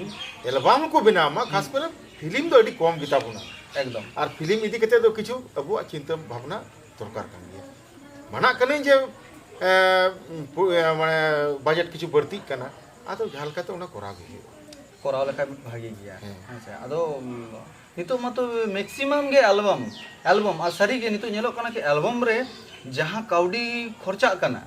ᱮᱞᱵᱟᱢ ᱦᱚᱸᱠᱚ ᱵᱮᱱᱟᱣ ᱢᱟ, ᱠᱷᱟᱥ ᱦᱩᱸ᱾ ᱠᱚᱨᱮ ᱯᱷᱤᱞᱢ ᱫᱚ ᱟᱹᱰᱤ ᱠᱚᱢ ᱜᱮᱛᱟ ᱵᱚᱱᱟ᱾ ᱮᱠᱫᱚᱢ᱾ ᱟᱨ ᱯᱷᱤᱞᱢ ᱤᱫᱤ ᱠᱟᱛᱮ ᱫᱚ ᱠᱤᱪᱷᱩ ᱟᱵᱚᱣᱟᱜ ᱪᱤᱱᱛᱟᱹ ᱵᱷᱟᱵᱽᱱᱟ ᱫᱚᱨᱠᱟᱨ ᱠᱟᱱ ᱜᱮᱭᱟ᱾ ᱢᱟᱱᱟᱜ ᱠᱟᱹᱱᱟᱹᱧ ᱡᱮ, ᱮ, ᱯᱩ-, ᱮ, ᱢᱟᱱᱮ ᱵᱟᱡᱮᱴ ᱠᱤᱪᱷᱩ ᱵᱟᱹᱲᱛᱤᱜ ᱠᱟᱱᱟ, ᱟᱫᱚ ᱡᱟᱦᱟᱸ ᱞᱮᱠᱟᱛᱮ ᱚᱱᱟ ᱠᱚᱨᱟᱣ ᱜᱮ ᱦᱩᱭᱩᱜᱼᱟ᱾ ᱠᱚᱨᱟᱣ ᱞᱮᱠᱷᱟᱡ ᱵᱷᱟᱜᱤ ᱜᱮᱭᱟ᱾ ᱦᱮᱸ᱾ ᱦᱮᱸ ᱥᱮ? ᱟᱫᱚ, ᱩᱢ, ᱱᱤᱛᱚᱜ ᱢᱟᱛᱚ ᱢᱮᱠᱥᱤᱢᱟᱢ ᱜᱮ ᱮᱞᱵᱟᱢ, ᱮᱞᱵᱟᱢ᱾ ᱟᱨ ᱥᱟᱹᱨᱤ ᱜᱮ ᱱᱤᱛᱚᱜ ᱧᱮᱞᱚᱜ ᱠᱟᱱᱟ ᱠᱤ ᱮᱞᱵᱟᱢ ᱨᱮ ᱡᱟᱦᱟᱸ ᱠᱟᱹᱣᱰᱤ ᱠᱷᱚᱨᱪᱟᱜ ᱠᱟᱱᱟ,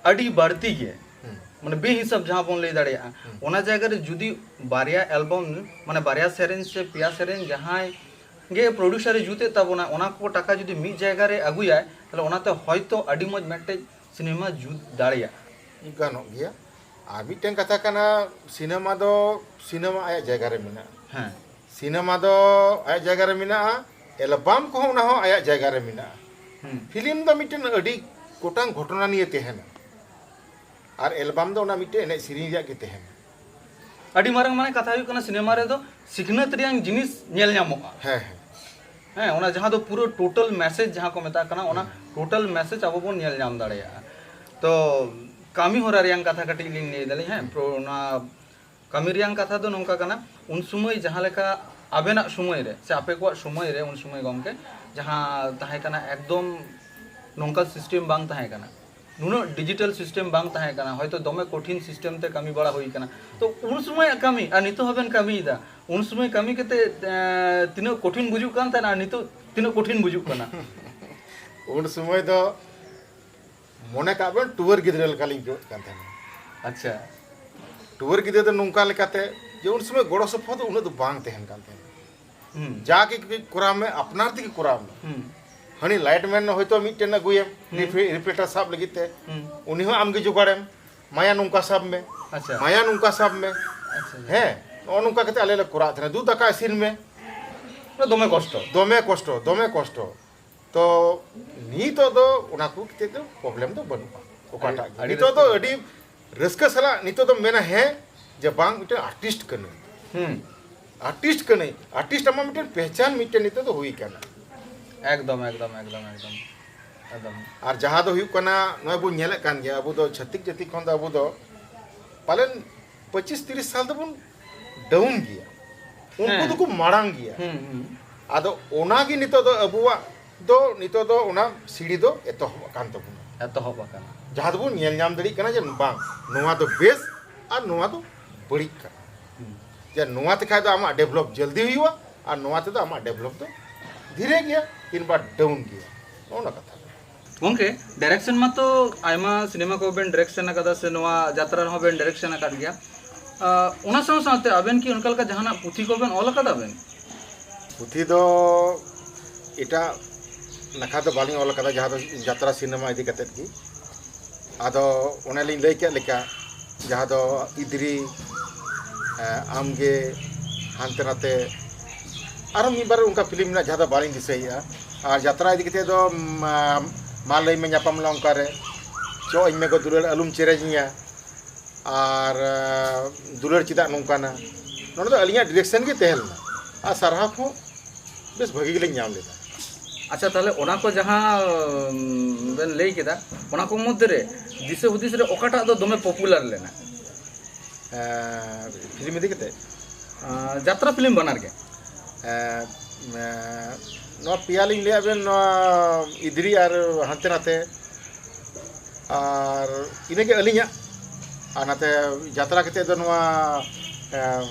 ᱟᱹᱰᱤ ᱵᱟᱹᱲᱛᱤ ᱜᱮ᱾ ᱦᱩᱸ᱾ ᱢᱟᱱᱮ ᱵᱮᱦᱤᱥᱟᱹᱵ ᱡᱟᱦᱟᱸ ᱵᱚᱱ ᱞᱟᱹᱭ ᱫᱟᱲᱮᱭᱟᱜᱼᱟ᱾ ᱦᱩᱸ᱾ ᱚᱱᱟ ᱡᱟᱭᱜᱟ ᱨᱮ ᱡᱩᱫᱤ ᱵᱟᱨᱭᱟ ᱮᱞᱵᱟᱢ, ᱢᱟᱱᱮ ᱵᱟᱨᱭᱟ ᱥᱮᱨᱮᱧ ᱥᱮ ᱯᱮᱭᱟ ᱥᱮᱨᱮᱧ ᱡᱟᱦᱟᱸᱭ ᱜᱮ ᱯᱨᱚᱰᱩᱥᱟᱨ ᱮ ᱡᱩᱛᱮᱫ ᱛᱟᱵᱚᱱᱟ, ᱚᱱᱟ ᱠᱚ ᱴᱟᱠᱟ ᱡᱩᱫᱤ ᱢᱤᱫ ᱡᱟᱭᱜᱟ ᱨᱮ ᱟᱹᱜᱩᱭᱟᱭ, ᱛᱟᱦᱞᱮ ᱚᱱᱟᱛᱮ ᱦᱚᱭᱛᱚ ᱟᱹᱰᱤ ᱢᱚᱡᱽ ᱢᱤᱫᱴᱮᱡ ᱥᱤᱱᱮᱢᱟ ᱡᱩᱛ ᱫᱟᱲᱮᱭᱟᱜᱼᱟ᱾ ᱜᱟᱱᱚᱜ ᱜᱮᱭᱟ᱾ ᱟᱨ ᱢᱤᱫᱴᱮᱱ ᱠᱟᱛᱷᱟ ᱠᱟᱱᱟ, ᱥᱤᱱᱮᱢᱟ ᱫᱚ ᱥᱤᱱᱮᱢᱟ ᱟᱭᱟᱜ ᱡᱟᱭᱜᱟ ᱨᱮ ᱢᱮᱱᱟᱜᱼᱟ᱾ ᱦᱮᱸ᱾ ᱥᱤᱱᱮᱢᱟ ᱫᱚ ᱟᱭᱟᱜ ᱡᱟᱭᱜᱟ ᱨᱮ ᱢᱮᱱᱟᱜᱼᱟ, ᱮᱞᱵᱟᱢ ᱠᱚᱦᱚᱸ ᱚᱱᱟ ᱦᱚᱸ ᱟᱭᱟᱜ ᱡᱟᱭᱜᱟ ᱨᱮ ᱢᱮᱱᱟᱜᱼᱟ᱾ ᱦᱩᱸ᱾ ᱯᱷᱤᱞᱢ ᱫᱚ ᱢᱤᱫᱴᱮᱱ ᱟᱹᱰᱤ ᱜᱚᱴᱟᱝ ᱜᱷᱚᱴᱚᱱᱟ ᱱᱤᱭᱮ ᱛᱟᱦᱮᱱᱟ, ᱟᱨ ᱮᱞᱵᱟᱢ ᱫᱚ ᱚᱱᱟ ᱢᱤᱫᱴᱮᱱ ᱮᱱᱮᱡ ᱥᱮᱨᱮᱧ ᱨᱮᱭᱟᱜ ᱜᱮ ᱛᱟᱦᱮᱱᱟ᱾ ᱟᱹᱰᱤ ᱢᱟᱨᱟᱝ ᱢᱟᱱᱮ ᱠᱟᱛᱷᱟ ᱦᱩᱭᱩᱜ ᱠᱟᱱᱟ, ᱥᱤᱱᱮᱢᱟ ᱨᱮᱫᱚ ᱥᱤᱠᱷᱱᱟᱹᱛ ᱨᱮᱭᱟᱜ ᱡᱤᱱᱤᱥ ᱧᱮᱞ ᱧᱟᱢᱚᱜᱼᱟ᱾ ᱦᱮᱸ, ᱦᱮᱸ᱾ ᱦᱮᱸ, ᱚᱱᱟ ᱡᱟᱦᱟᱸ ᱫᱚ ᱯᱩᱨᱟᱹ ᱴᱳᱴᱟᱞ ᱢᱮᱥᱮᱡᱽ ᱡᱟᱦᱟᱸ ᱠᱚ ᱢᱮᱛᱟᱜ ᱠᱟᱱᱟ, ᱚᱱᱟ ᱦᱮᱸ᱾ ᱴᱳᱴᱟᱞ ᱢᱮᱥᱮᱡᱽ ᱟᱵᱚ ᱵᱚᱱ ᱧᱮᱞ ᱧᱟᱢ ᱫᱟᱲᱮᱭᱟᱜᱼᱟ᱾ ᱛᱚ ᱠᱟᱹᱢᱤ ᱦᱚᱨᱟ ᱨᱮᱭᱟᱜ ᱠᱟᱛᱷᱟ ᱠᱟᱹᱴᱤᱡ ᱞᱤᱧ ᱞᱟᱹᱭ ᱫᱟᱞᱤᱧ, ᱦᱮᱸ, ᱯᱨᱚ-, ᱚᱱᱟ ᱠᱟᱹᱢᱤ ᱨᱮᱭᱟᱜ ᱠᱟᱛᱷᱟ ᱫᱚ ᱱᱚᱝᱠᱟ ᱠᱟᱱᱟ, ᱩᱱ ᱥᱚᱢᱚᱭ ᱡᱟᱦᱟᱸ ᱞᱮᱠᱟ ᱟᱵᱮᱱᱟᱜ ᱥᱚᱢᱚᱭ ᱨᱮ ᱥᱮ ᱟᱯᱮ ᱠᱚᱣᱟᱜ ᱥᱚᱢᱚᱭ ᱨᱮ, ᱩᱱ ᱥᱚᱢᱚᱭ ᱜᱚᱢᱠᱮ ᱡᱟᱦᱟᱸ ᱛᱟᱦᱮᱸ ᱠᱟᱱᱟ, ᱮᱠᱫᱚᱢ ᱱᱚᱝᱠᱟ ᱥᱤᱥᱴᱮᱢ ᱵᱟᱝ ᱛᱟᱦᱮᱸ ᱠᱟᱱᱟ, ᱱᱩᱱᱟᱹᱜ ᱰᱤᱡᱤᱴᱟᱞ ᱥᱤᱥᱴᱮᱢ ᱵᱟᱝ ᱛᱟᱦᱮᱸ ᱠᱟᱱᱟ, ᱦᱚᱭᱛᱚ ᱫᱚᱢᱮ ᱠᱚᱴᱷᱤᱱ ᱥᱤᱥᱴᱮᱢ ᱛᱮ ᱠᱟᱹᱢᱤ ᱵᱟᱲᱟ ᱦᱩᱭ ᱠᱟᱱᱟ᱾ ᱛᱚ ᱩᱱ ᱥᱚᱢᱚᱭᱟᱜ ᱠᱟᱹᱢᱤ ᱟᱨ ᱱᱤᱛᱚᱜ ᱦᱚᱸᱵᱮᱱ ᱠᱟᱹᱢᱤᱭᱮᱫᱟ, ᱩᱱ ᱥᱚᱢᱚᱭ ᱠᱟᱹᱢᱤ ᱠᱟᱛᱮ, ᱮᱸ, ᱛᱤᱱᱟᱹᱜ ᱠᱚᱴᱷᱤᱱ ᱵᱩᱡᱩᱜ ᱠᱟᱱ ᱛᱟᱦᱮᱱᱟ ᱟᱨ ᱱᱤᱛᱚᱜ ᱛᱤᱱᱟᱹᱜ ᱠᱚᱴᱷᱤᱱ ᱵᱩᱡᱩᱜ ᱠᱟᱱᱟ? ᱩᱱ ᱥᱚᱢᱚᱭ ᱫᱚ ᱢᱚᱱᱮ ᱠᱟᱜ ᱵᱮᱱ ᱴᱩᱣᱟᱹᱨ ᱜᱤᱫᱽᱨᱟᱹ ᱞᱮᱠᱟᱞᱤᱧ ᱟᱹᱭᱠᱟᱹᱣᱮᱫ ᱠᱟᱱ ᱛᱟᱦᱮᱱᱟ᱾ ᱟᱪᱪᱷᱟ᱾ ᱴᱩᱣᱟᱹᱨ ᱜᱤᱫᱽᱨᱟᱹ ᱫᱚ ᱱᱚᱝᱠᱟ ᱞᱮᱠᱟᱛᱮ ᱡᱮ ᱩᱱ ᱥᱚᱢᱚᱭ ᱜᱚᱲᱚ ᱥᱚᱯᱚᱦᱚᱫ ᱫᱚ ᱩᱱᱟᱹᱜ ᱫᱚ ᱵᱟᱝ ᱛᱟᱦᱮᱱ ᱠᱟᱱ ᱛᱟᱦᱮᱱᱟ᱾ ᱦᱩᱸ᱾ ᱡᱟ ᱜᱮ ᱠᱟᱹᱡ ᱠᱚᱨᱟᱣ ᱢᱮ, ᱟᱯᱱᱟᱨ ᱛᱮᱜᱮ ᱠᱚᱨᱟᱣ ᱢᱮ᱾ ᱦᱩᱸ᱾ ᱦᱟᱹᱱᱤ ᱞᱟᱭᱤᱴ ᱢᱮᱱ ᱦᱚᱭᱛᱳ ᱢᱤᱫᱴᱮᱱ ᱟᱹᱜᱩᱭᱮᱢ, ᱦᱩᱸ᱾ ᱨᱤᱯᱷᱮ- ᱨᱤᱯᱷᱞᱮᱠᱴᱟᱨ ᱥᱟᱵ ᱞᱟᱹᱜᱤᱫ ᱛᱮ, ᱦᱩᱸ᱾ ᱩᱱᱤ ᱦᱚᱸ ᱟᱢᱜᱮ ᱡᱚᱜᱟᱲᱮᱢ, ᱢᱟᱭᱟ ᱱᱚᱝᱠᱟ ᱥᱟᱵ ᱢᱮ, ᱟᱪᱪᱷᱟ᱾ ᱢᱟᱭᱟ ᱱᱚᱝᱠᱟ ᱥᱟᱵ ᱢᱮ᱾ ᱟᱪᱪᱷᱟ᱾ ᱦᱮᱸ, ᱱᱚᱜᱼᱚ ᱱᱚᱝᱠᱟ ᱠᱟᱛᱮ ᱟᱞᱮ ᱞᱮ ᱠᱚᱨᱟᱣ ᱛᱟᱦᱮᱱᱟ᱾ ᱫᱩ ᱫᱟᱠᱟ ᱤᱥᱤᱱ ᱢᱮ, ᱫᱚᱢᱮ ᱠᱚᱥᱴᱚ᱾ ᱫᱚᱢᱮ ᱠᱚᱥᱴᱚ, ᱫᱚᱢᱮ ᱠᱚᱥᱴᱚ᱾ ᱛᱚ ᱱᱤᱛᱚᱜ ᱫᱚ ᱚᱱᱟ ᱠᱚ ᱠᱟᱛᱮ ᱫᱚ ᱯᱨᱚᱵᱞᱮᱢ ᱫᱚ ᱵᱟᱹᱱᱩᱜᱼᱟ ᱚᱠᱟᱴᱟᱜ ᱜᱮ᱾ ᱟᱹᱰᱤ ᱱᱤᱛᱚᱜ ᱫᱚ ᱨᱟᱹᱥᱠᱟᱹ᱾ ᱟᱹᱰᱤ ᱨᱟᱹᱥᱠᱟᱹ ᱥᱟᱞᱟᱜ ᱱᱤᱛᱚᱜ ᱫᱚ ᱢᱮᱱᱟ, ᱦᱮᱸ, ᱡᱮ ᱵᱟᱝ, ᱢᱤᱫᱴᱮᱱ ᱟᱨᱴᱤᱥᱴ ᱠᱟᱹᱱᱟᱹᱧ, ᱦᱩᱸ᱾ ᱟᱨᱴᱤᱥᱴ ᱠᱟᱹᱱᱟᱹᱧ, ᱟᱨᱴᱤᱥᱴ ᱟᱢᱟᱜ ᱢᱤᱫᱴᱮᱱ ᱯᱮᱦᱪᱟᱱ ᱢᱤᱫᱴᱮᱱ ᱱᱤᱛᱚᱜ ᱫᱚ ᱦᱩᱭ ᱠᱟᱱᱟ᱾ ᱮᱠᱫᱚᱢ, ᱮᱠᱫᱚᱢ, ᱮᱠᱫᱚᱢ, ᱮᱠᱫᱚᱢ, ᱮᱠᱫᱚᱢ᱾ ᱟᱨ ᱡᱟᱦᱟᱸ ᱫᱚ ᱦᱩᱭᱩᱜ ᱠᱟᱱᱟ, ᱱᱚᱜᱼᱚᱭ ᱵᱚᱱ ᱧᱮᱞᱮᱫ ᱠᱟᱱ ᱜᱮᱭᱟ, ᱟᱵᱚ ᱫᱚ ᱪᱷᱟᱹᱛᱤᱠ ᱡᱟᱹᱛᱤ ᱠᱷᱚᱱ ᱫᱚ ᱟᱵᱚ ᱫᱚ ᱯᱟᱞᱮᱱ ᱯᱚᱸᱪᱤᱥ ᱛᱤᱨᱤᱥ ᱥᱟᱞ ᱫᱚᱵᱚᱱ ᱰᱟᱣᱩᱱ ᱜᱮᱭᱟ, ᱩᱱᱠᱩ ᱦᱮᱸ᱾ ᱫᱚᱠᱚ ᱢᱟᱲᱟᱝ ᱜᱮᱭᱟ᱾ ᱦᱩᱸ, ᱦᱩᱸ᱾ ᱟᱫᱚ ᱚᱱᱟᱜᱮ ᱱᱤᱛᱚᱜ ᱫᱚ ᱟᱵᱚᱣᱟᱜ ᱫᱚ, ᱱᱤᱛᱚᱜ ᱫᱚ ᱚᱱᱟ ᱥᱤᱲᱤ ᱫᱚ ᱮᱛᱚᱦᱚᱵ ᱟᱠᱟᱱ ᱛᱟᱵᱚᱱᱟ᱾ ᱮᱛᱚᱦᱚᱵ ᱟᱠᱟᱱᱟ᱾ ᱡᱟᱦᱟᱸ ᱫᱚᱵᱚᱱ ᱧᱮᱞ ᱧᱟᱢ ᱫᱟᱲᱮᱭᱟᱜ ᱠᱟᱱᱟ ᱡᱮ ᱵᱟᱝ, ᱱᱚᱣᱟ ᱫᱚ ᱵᱮᱥ ᱟᱨ ᱱᱚᱣᱟ ᱫᱚ ᱵᱟᱹᱲᱤᱡ ᱠᱟᱱᱟ᱾ ᱦᱩᱸ᱾ ᱡᱮ ᱱᱚᱣᱟ ᱛᱮᱠᱷᱟᱡ ᱫᱚ ᱟᱢᱟᱜ ᱰᱮᱵᱷᱞᱚᱯ ᱡᱚᱞᱫᱤ ᱦᱩᱭᱩᱜᱼᱟ ᱟᱨ ᱱᱚᱣᱟ ᱛᱮᱫᱚ ᱟᱢᱟᱜ ᱰᱮᱵᱷᱞᱚᱯ ᱫᱚ ᱫᱷᱤᱨᱮ ᱜᱮᱭᱟ ᱠᱤᱝᱵᱟ ᱰᱟᱣᱩᱱ ᱜᱮᱭᱟ, ᱱᱚᱜᱼᱚ ᱱᱚᱣᱟ ᱠᱟᱛᱷᱟ᱾ ᱜᱚᱝᱠᱮ, ᱰᱟᱭᱨᱮᱠᱥᱚᱱ ᱢᱟᱛᱚ ᱟᱭᱢᱟ ᱥᱤᱱᱮᱢᱟ ᱠᱚ ᱵᱮᱱ ᱰᱟᱭᱨᱮᱠᱥᱚᱱ ᱟᱠᱟᱫᱟ, ᱥᱮ ᱱᱚᱣᱟ ᱡᱟᱛᱨᱟ ᱨᱮᱦᱚᱸ ᱵᱮᱱ ᱰᱟᱭᱨᱮᱠᱥᱚᱱ ᱟᱠᱟᱫ ᱜᱮᱭᱟ᱾ ᱟᱸ, ᱚᱱᱟ ᱥᱟᱶ ᱥᱟᱶᱛᱮ ᱟᱵᱮᱱ ᱠᱤ ᱚᱱᱠᱟ ᱞᱮᱠᱟ ᱡᱟᱦᱟᱱᱟᱜ ᱯᱩᱛᱷᱤ ᱠᱚᱵᱮᱱ ᱚᱞ ᱟᱠᱟᱫᱟ ᱵᱮᱱ? ᱯᱩᱛᱷᱤ ᱫᱚ ᱮᱴᱟᱜ ᱱᱟᱠᱷᱟ ᱫᱚ ᱵᱟᱹᱞᱤᱧ ᱚᱞ ᱟᱠᱟᱫᱟ, ᱡᱟᱦᱟᱸ ᱫᱚ ᱡᱟᱛᱨᱟ ᱥᱤᱱᱮᱢᱟ ᱤᱫᱤ ᱠᱟᱛᱮᱫ ᱜᱮ᱾ ᱟᱫᱚ ᱚᱱᱮ ᱞᱤᱧ ᱞᱟᱹᱭ ᱠᱮᱫ ᱞᱮᱠᱟ, ᱡᱟᱦᱟᱸ ᱫᱚ ᱤᱫᱽᱨᱤ, ᱮ, ᱟᱢᱜᱮ, ᱦᱟᱱᱛᱮ ᱱᱟᱛᱮ, ᱟᱨᱚ ᱢᱤᱫ ᱵᱟᱨ ᱚᱱᱠᱟ ᱯᱷᱤᱞᱢ ᱢᱮᱱᱟᱜᱼᱟ, ᱡᱟᱦᱟᱸ ᱫᱚ ᱵᱟᱹᱞᱤᱧ ᱫᱤᱥᱟᱹᱭᱮᱫᱼᱟ᱾ ᱟᱨ ᱡᱟᱛᱨᱟ ᱤᱫᱤ ᱠᱟᱛᱮᱫ ᱫᱚ, ᱢᱟ, ᱢᱟ ᱞᱟᱹᱭ ᱢᱮ ᱧᱟᱯᱟᱢ ᱞᱟᱝ ᱚᱠᱟᱨᱮ, ᱪᱚ ᱤᱧ ᱢᱮ ᱜᱚ ᱫᱩᱞᱟᱹᱲ ᱟᱞᱚᱢ ᱪᱮᱨᱮᱡᱤᱧᱟ, ᱟᱨ, ᱮ, ᱫᱩᱞᱟᱹᱲ ᱪᱮᱫᱟᱜ ᱱᱚᱝᱠᱟᱱᱟ, ᱱᱚᱰᱮ ᱫᱚ ᱟᱹᱞᱤᱧᱟᱜ ᱰᱤᱨᱮᱠᱥᱚᱱ ᱜᱮ ᱛᱟᱦᱮᱸ ᱞᱮᱱᱟ ᱟᱨ ᱥᱟᱨᱦᱟᱣ ᱠᱚᱦᱚᱸ ᱵᱮᱥ ᱵᱷᱟᱹᱜᱤ ᱜᱮᱞᱤᱧ ᱧᱟᱢ ᱞᱮᱫᱟ᱾ ᱟᱪᱪᱷᱟ, ᱛᱟᱦᱚᱞᱮ ᱚᱱᱟ ᱠᱚ ᱡᱟᱦᱟᱸ, ᱩᱢ, ᱵᱮᱱ ᱞᱟᱹᱭ ᱠᱮᱫᱟ, ᱚᱱᱟ ᱠᱚ ᱢᱚᱫᱽᱫᱷᱮ ᱨᱮ ᱫᱤᱥᱟᱹ ᱦᱩᱫᱤᱥ ᱨᱮ ᱚᱠᱟᱴᱟᱜ ᱫᱚ ᱫᱚᱢᱮ ᱯᱚᱯᱩᱞᱟᱨ ᱞᱮᱱᱟ? ᱮᱸ, ᱯᱷᱤᱞᱢ ᱤᱫᱤ ᱠᱟᱛᱮ? ᱟᱸ, ᱡᱟᱛᱨᱟ ᱯᱷᱤᱞᱢ ᱵᱟᱱᱟᱨ ᱜᱮ᱾ ᱮᱸ, ᱮᱸ, ᱱᱚᱣᱟ ᱯᱮᱭᱟ ᱞᱤᱧ ᱞᱟᱹᱭᱟᱫ ᱵᱮᱱ, ᱱᱚᱣᱟ ᱤᱫᱽᱨᱤ ᱟᱨ ᱦᱟᱱᱛᱮ ᱱᱟᱛᱮ, ᱟᱨ ᱤᱱᱟᱹᱜᱮ ᱟᱹᱞᱤᱧᱟᱜ᱾ ᱟᱨ ᱱᱟᱛᱮ ᱡᱟᱛᱨᱟ ᱠᱟᱛᱮ ᱫᱚ ᱱᱚᱣᱟ, ᱮᱸ,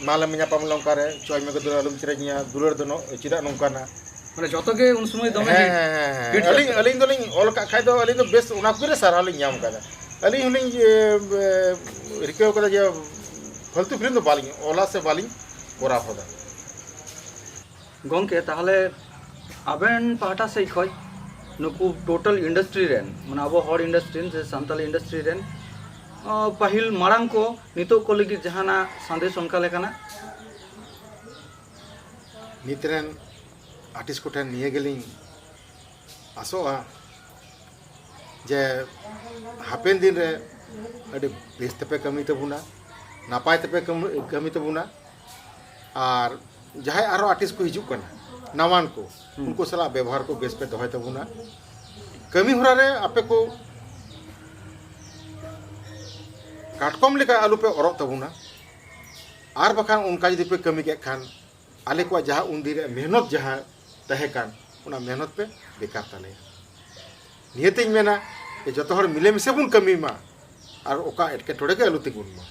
ᱢᱟ ᱞᱟᱹᱭ ᱢᱮ ᱧᱟᱯᱟᱢ ᱞᱟᱝ ᱚᱠᱟᱨᱮ, ᱪᱚ ᱤᱧ ᱢᱮ ᱜᱚ ᱫᱩᱞᱟᱹᱲ ᱟᱞᱚᱢ ᱪᱮᱨᱮᱡᱤᱧᱟ, ᱫᱩᱞᱟᱹᱲ ᱫᱚ ᱱᱚ-, ᱪᱮᱫᱟᱜ ᱱᱚᱝᱠᱟᱱᱟ, ᱢᱟᱱᱮ ᱡᱚᱛᱚ ᱜᱮ ᱩᱱ ᱥᱚᱢᱚᱭ ᱫᱚᱢᱮ ᱦᱮᱸ, hit, ᱦᱮᱸ, ᱦᱮᱸ, ᱦᱮᱸ᱾ Hit ᱟᱹᱞᱤᱧ, ᱟᱹᱞᱤᱧ ᱫᱚᱞᱤᱧ ᱚᱞ ᱟᱠᱟᱫ ᱠᱷᱟᱡ ᱫᱚ ᱟᱹᱞᱤᱧ ᱫᱚ ᱵᱮᱥ ᱚᱱᱟ ᱠᱚᱜᱮ ᱥᱟᱨᱦᱟᱣ ᱞᱤᱧ ᱧᱟᱢ ᱟᱠᱟᱫᱟ᱾ ᱟᱹᱞᱤᱧ ᱦᱚᱸᱞᱤᱧ, ᱮ, ᱮ, ᱨᱤᱠᱟᱹ ᱟᱠᱟᱫᱟ ᱡᱮ ᱯᱷᱟᱹᱞᱛᱩ film ᱫᱚ ᱵᱟᱞᱤᱧ ᱚᱞᱟ ᱥᱮ ᱵᱟᱞᱤᱧ ᱠᱚᱨᱟᱣ ᱦᱚᱫᱟ᱾ ᱜᱚᱝᱠᱮ, ᱛᱟᱦᱚᱞᱮ ᱟᱵᱮᱱ ᱯᱟᱦᱴᱟ ᱥᱮᱫ ᱠᱷᱚᱡ ᱱᱩᱠᱩ total industry ᱨᱮᱱ, ᱢᱟᱱᱮ ᱟᱵᱚ ᱦᱚᱲ industry ᱨᱮᱱ ᱥᱮ ᱥᱟᱱᱛᱟᱞᱤ industry ᱨᱮᱱ, ᱚ, ᱯᱟᱹᱦᱤᱞ ᱢᱟᱲᱟᱝ ᱠᱚ ᱱᱤᱛᱚᱜ ᱠᱚ ᱞᱟᱹᱜᱤᱫ ᱡᱟᱦᱟᱱᱟᱜ ᱥᱟᱸᱫᱮᱥ ᱚᱱᱠᱟ ᱞᱮᱠᱟᱱᱟᱜ? ᱱᱤᱛ ᱨᱮᱱ artist ᱠᱚᱴᱷᱮᱱ ᱱᱤᱭᱟᱹ ᱜᱮᱞᱤᱧ ᱟᱥᱚᱜᱼᱟ ᱡᱮ ᱦᱟᱯᱮᱱ ᱫᱤᱱ ᱨᱮ ᱟᱹᱰᱤ ᱵᱮᱥ ᱛᱮᱯᱮ ᱠᱟᱹᱢᱤ ᱛᱟᱵᱚᱱᱟ, ᱱᱟᱯᱟᱭ ᱛᱮᱯᱮ ᱠᱟᱹᱢᱤ, ᱠᱟᱹᱢᱤ ᱛᱟᱵᱚᱱᱟ᱾ ᱟᱨ ᱡᱟᱦᱟᱸᱭ ᱟᱨᱦᱚᱸ artist ᱠᱚ ᱦᱤᱡᱩᱜ ᱠᱟᱱᱟ, ᱱᱟᱣᱟᱱ ᱠᱚ, ᱦᱩᱸ᱾ ᱩᱱᱠᱩ ᱥᱟᱞᱟᱜ ᱵᱮᱵᱚᱦᱟᱨ ᱠᱚ ᱵᱮᱥ ᱯᱮ ᱫᱚᱦᱚᱭ ᱛᱟᱵᱚᱱᱟ᱾ ᱠᱟᱹᱢᱤ ᱦᱚᱨᱟ ᱨᱮ ᱟᱯᱮ ᱠᱚ ᱠᱟᱴᱠᱚᱢ ᱞᱮᱠᱟ ᱟᱞᱚ ᱯᱮ ᱚᱨᱚᱜ ᱛᱟᱵᱚᱱᱟ᱾ ᱟᱨ ᱵᱟᱠᱷᱟᱱ ᱚᱱᱠᱟ ᱡᱩᱫᱤ ᱯᱮ ᱠᱟᱹᱢᱤ ᱠᱮᱫ ᱠᱷᱟᱱ, ᱟᱞᱮ ᱠᱚᱣᱟᱜ ᱡᱟᱦᱟᱸ ᱩᱱᱫᱤᱱ ᱨᱮᱭᱟᱜ ᱢᱮᱦᱱᱚᱛ ᱡᱟᱦᱟᱸ ᱛᱟᱦᱮᱸ ᱠᱟᱱ, ᱚᱱᱟ ᱢᱮᱦᱱᱚᱛ ᱯᱮ ᱵᱮᱠᱟᱨ ᱛᱟᱞᱮᱭᱟ᱾ ᱱᱤᱭᱟᱹᱛᱤᱧ ᱢᱮᱱᱟ ᱡᱮ ᱡᱚᱛᱚ ᱦᱚᱲ ᱢᱤᱞᱮᱢᱤᱥᱮ ᱵᱚᱱ ᱠᱟᱹᱢᱤ ᱢᱟ ᱟᱨ ᱚᱠᱟ ᱮᱴᱠᱮᱴᱚᱬᱮ ᱜᱮ ᱟᱞᱚ ᱛᱤᱸᱜᱩᱱ ᱢᱟ᱾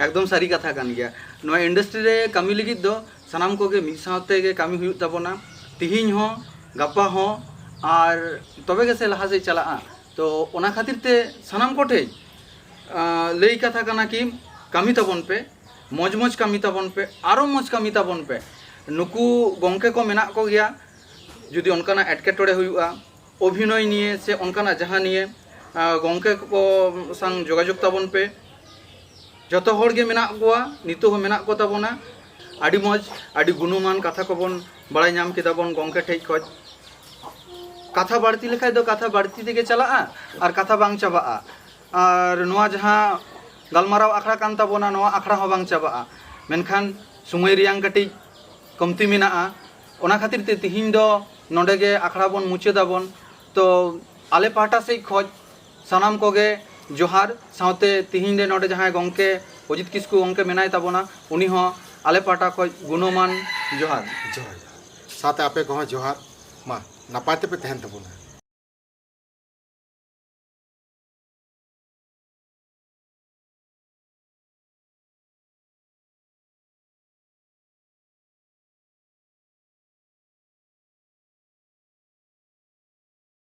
ᱮᱠᱫᱚᱢ ᱥᱟᱹᱨᱤ ᱠᱟᱛᱷᱟ ᱠᱟᱱ ᱜᱮᱭᱟ᱾ ᱱᱚᱣᱟ industry ᱨᱮ ᱠᱟᱹᱢᱤ ᱞᱟᱹᱜᱤᱫ ᱫᱚ ᱥᱟᱱᱟᱢ ᱠᱚᱜᱮ ᱢᱤᱫ ᱥᱟᱶᱛᱮ ᱜᱮ ᱠᱟᱹᱢᱤ ᱦᱩᱭᱩᱜ ᱛᱟᱵᱚᱱᱟ, ᱛᱤᱦᱤᱧ ᱦᱚᱸ, ᱜᱟᱯᱟ ᱦᱚᱸ, ᱟᱨ ᱛᱚᱵᱮ ᱜᱮᱥᱮ ᱞᱟᱦᱟ ᱥᱮᱫ ᱪᱟᱞᱟᱜᱼᱟ᱾ ᱛᱚ, ᱚᱱᱟ ᱠᱷᱟᱹᱛᱤᱨ ᱛᱮ ᱥᱟᱱᱟᱢ ᱠᱚᱴᱷᱮᱱ, ᱟᱸ, ᱞᱟᱹᱭ ᱠᱟᱛᱷᱟ ᱠᱟᱱᱟ ᱠᱤ, ᱠᱟᱹᱢᱤ ᱛᱟᱵᱚᱱ ᱯᱮ, ᱢᱚᱡᱽ ᱢᱚᱡᱽ ᱠᱟᱹᱢᱤ ᱛᱟᱵᱚᱱ ᱯᱮ, ᱟᱨᱚ ᱢᱚᱡᱽ ᱠᱟᱹᱢᱤ ᱛᱟᱵᱚᱱ ᱯᱮ᱾ ᱱᱩᱠᱩ ᱜᱚᱝᱠᱮ ᱠᱚ ᱢᱮᱱᱟᱜ ᱠᱚᱜᱮᱭᱟ, ᱡᱩᱫᱤ ᱚᱱᱠᱟᱱᱟᱜ ᱮᱴᱠᱮᱴᱚᱬᱮ ᱦᱩᱭᱩᱜᱼᱟ, ᱚᱵᱷᱤᱱᱚᱭ ᱱᱤᱭᱮ ᱥᱮ ᱚᱱᱠᱟᱱᱟᱜ ᱡᱟᱦᱟᱸ ᱱᱤᱭᱮ, ᱟᱸ, ᱜᱚᱝᱠᱮ ᱠᱚ ᱥᱟᱝ ᱡᱳᱜᱟᱡᱳᱜᱽ ᱛᱟᱵᱚᱱ ᱯᱮ᱾ ᱡᱚᱛᱚ ᱦᱚᱲ ᱜᱮ ᱢᱮᱱᱟᱜ ᱠᱚᱣᱟ, ᱱᱤᱛᱚᱜ ᱦᱚᱸ ᱢᱮᱱᱟᱜ ᱠᱚ ᱛᱟᱵᱚᱱᱟ᱾ ᱟᱹᱰᱤ ᱢᱚᱡᱽ, ᱟᱹᱰᱤ ᱜᱩᱱᱚᱢᱟᱱ ᱠᱟᱛᱷᱟ ᱠᱚᱵᱚᱱ ᱵᱟᱲᱟᱭ ᱧᱟᱢ ᱠᱮᱫᱟ ᱵᱚᱱ ᱜᱚᱝᱠᱮ ᱴᱷᱮᱡ ᱠᱷᱚᱡ᱾ ᱠᱟᱛᱷᱟ ᱵᱟᱹᱲᱛᱤ ᱞᱮᱠᱷᱟᱡ ᱫᱚ ᱠᱟᱛᱷᱟ ᱵᱟᱹᱲᱛᱤ ᱛᱮᱜᱮ ᱪᱟᱞᱟᱜᱼᱟ, ᱟᱨ ᱠᱟᱛᱷᱟ ᱵᱟᱝ ᱪᱟᱵᱟᱜᱼᱟ᱾ ᱟᱨ ᱱᱚᱣᱟ ᱡᱟᱦᱟᱸ ᱜᱟᱞᱢᱟᱨᱟᱣ ᱟᱠᱷᱲᱟ ᱠᱟᱱ ᱛᱟᱵᱚᱱᱟ, ᱱᱚᱣᱟ ᱟᱠᱷᱲᱟ ᱦᱚᱸ ᱵᱟᱝ ᱪᱟᱵᱟᱜᱼᱟ᱾ ᱢᱮᱱᱠᱷᱟᱱ ᱥᱚᱢᱚᱭ ᱨᱮᱭᱟᱝ ᱠᱟᱹᱴᱤᱡ ᱠᱚᱢᱛᱤ ᱢᱮᱱᱟᱜᱼᱟ, ᱚᱱᱟ ᱠᱷᱟᱹᱛᱤᱨ ᱛᱮ ᱛᱤᱦᱤᱧ ᱫᱚ ᱱᱚᱰᱮ ᱜᱮ ᱟᱠᱷᱲᱟ ᱵᱚᱱ ᱢᱩᱪᱟᱹᱫᱟᱵᱚᱱ᱾ ᱛᱚ, ᱟᱞᱮ ᱯᱟᱦᱴᱟ ᱥᱮᱫ ᱠᱷᱚᱡ ᱥᱟᱱᱟᱢ ᱠᱚᱜᱮ ᱡᱚᱦᱟᱨ, ᱥᱟᱶᱛᱮ ᱛᱤᱦᱤᱧ ᱨᱮ ᱱᱚᱰᱮ ᱡᱟᱦᱟᱸᱭ ᱜᱚᱝᱠᱮ ᱚᱡᱤᱛ ᱠᱤᱥᱠᱩ ᱜᱚᱝᱠᱮ ᱢᱮᱱᱟᱭ ᱛᱟᱵᱚᱱᱟ, ᱩᱱᱤ ᱦᱚᱸ ᱟᱞᱮ ᱯᱟᱦᱴᱟ ᱠᱷᱚᱡ ᱜᱩᱱᱚᱢᱟᱱ ᱡᱚᱦᱟᱨ᱾ ᱡᱚᱦᱟᱨ, ᱡᱚᱦᱟᱨ᱾ ᱥᱟᱶᱛᱮ ᱟᱯᱮ ᱠᱚᱦᱚᱸ ᱡᱚᱦᱟᱨ᱾ ᱢᱟ, ᱱᱟᱯᱟᱭ ᱛᱮᱯᱮ ᱛᱟᱦᱮᱱ ᱛᱟᱵᱚᱱᱟ᱾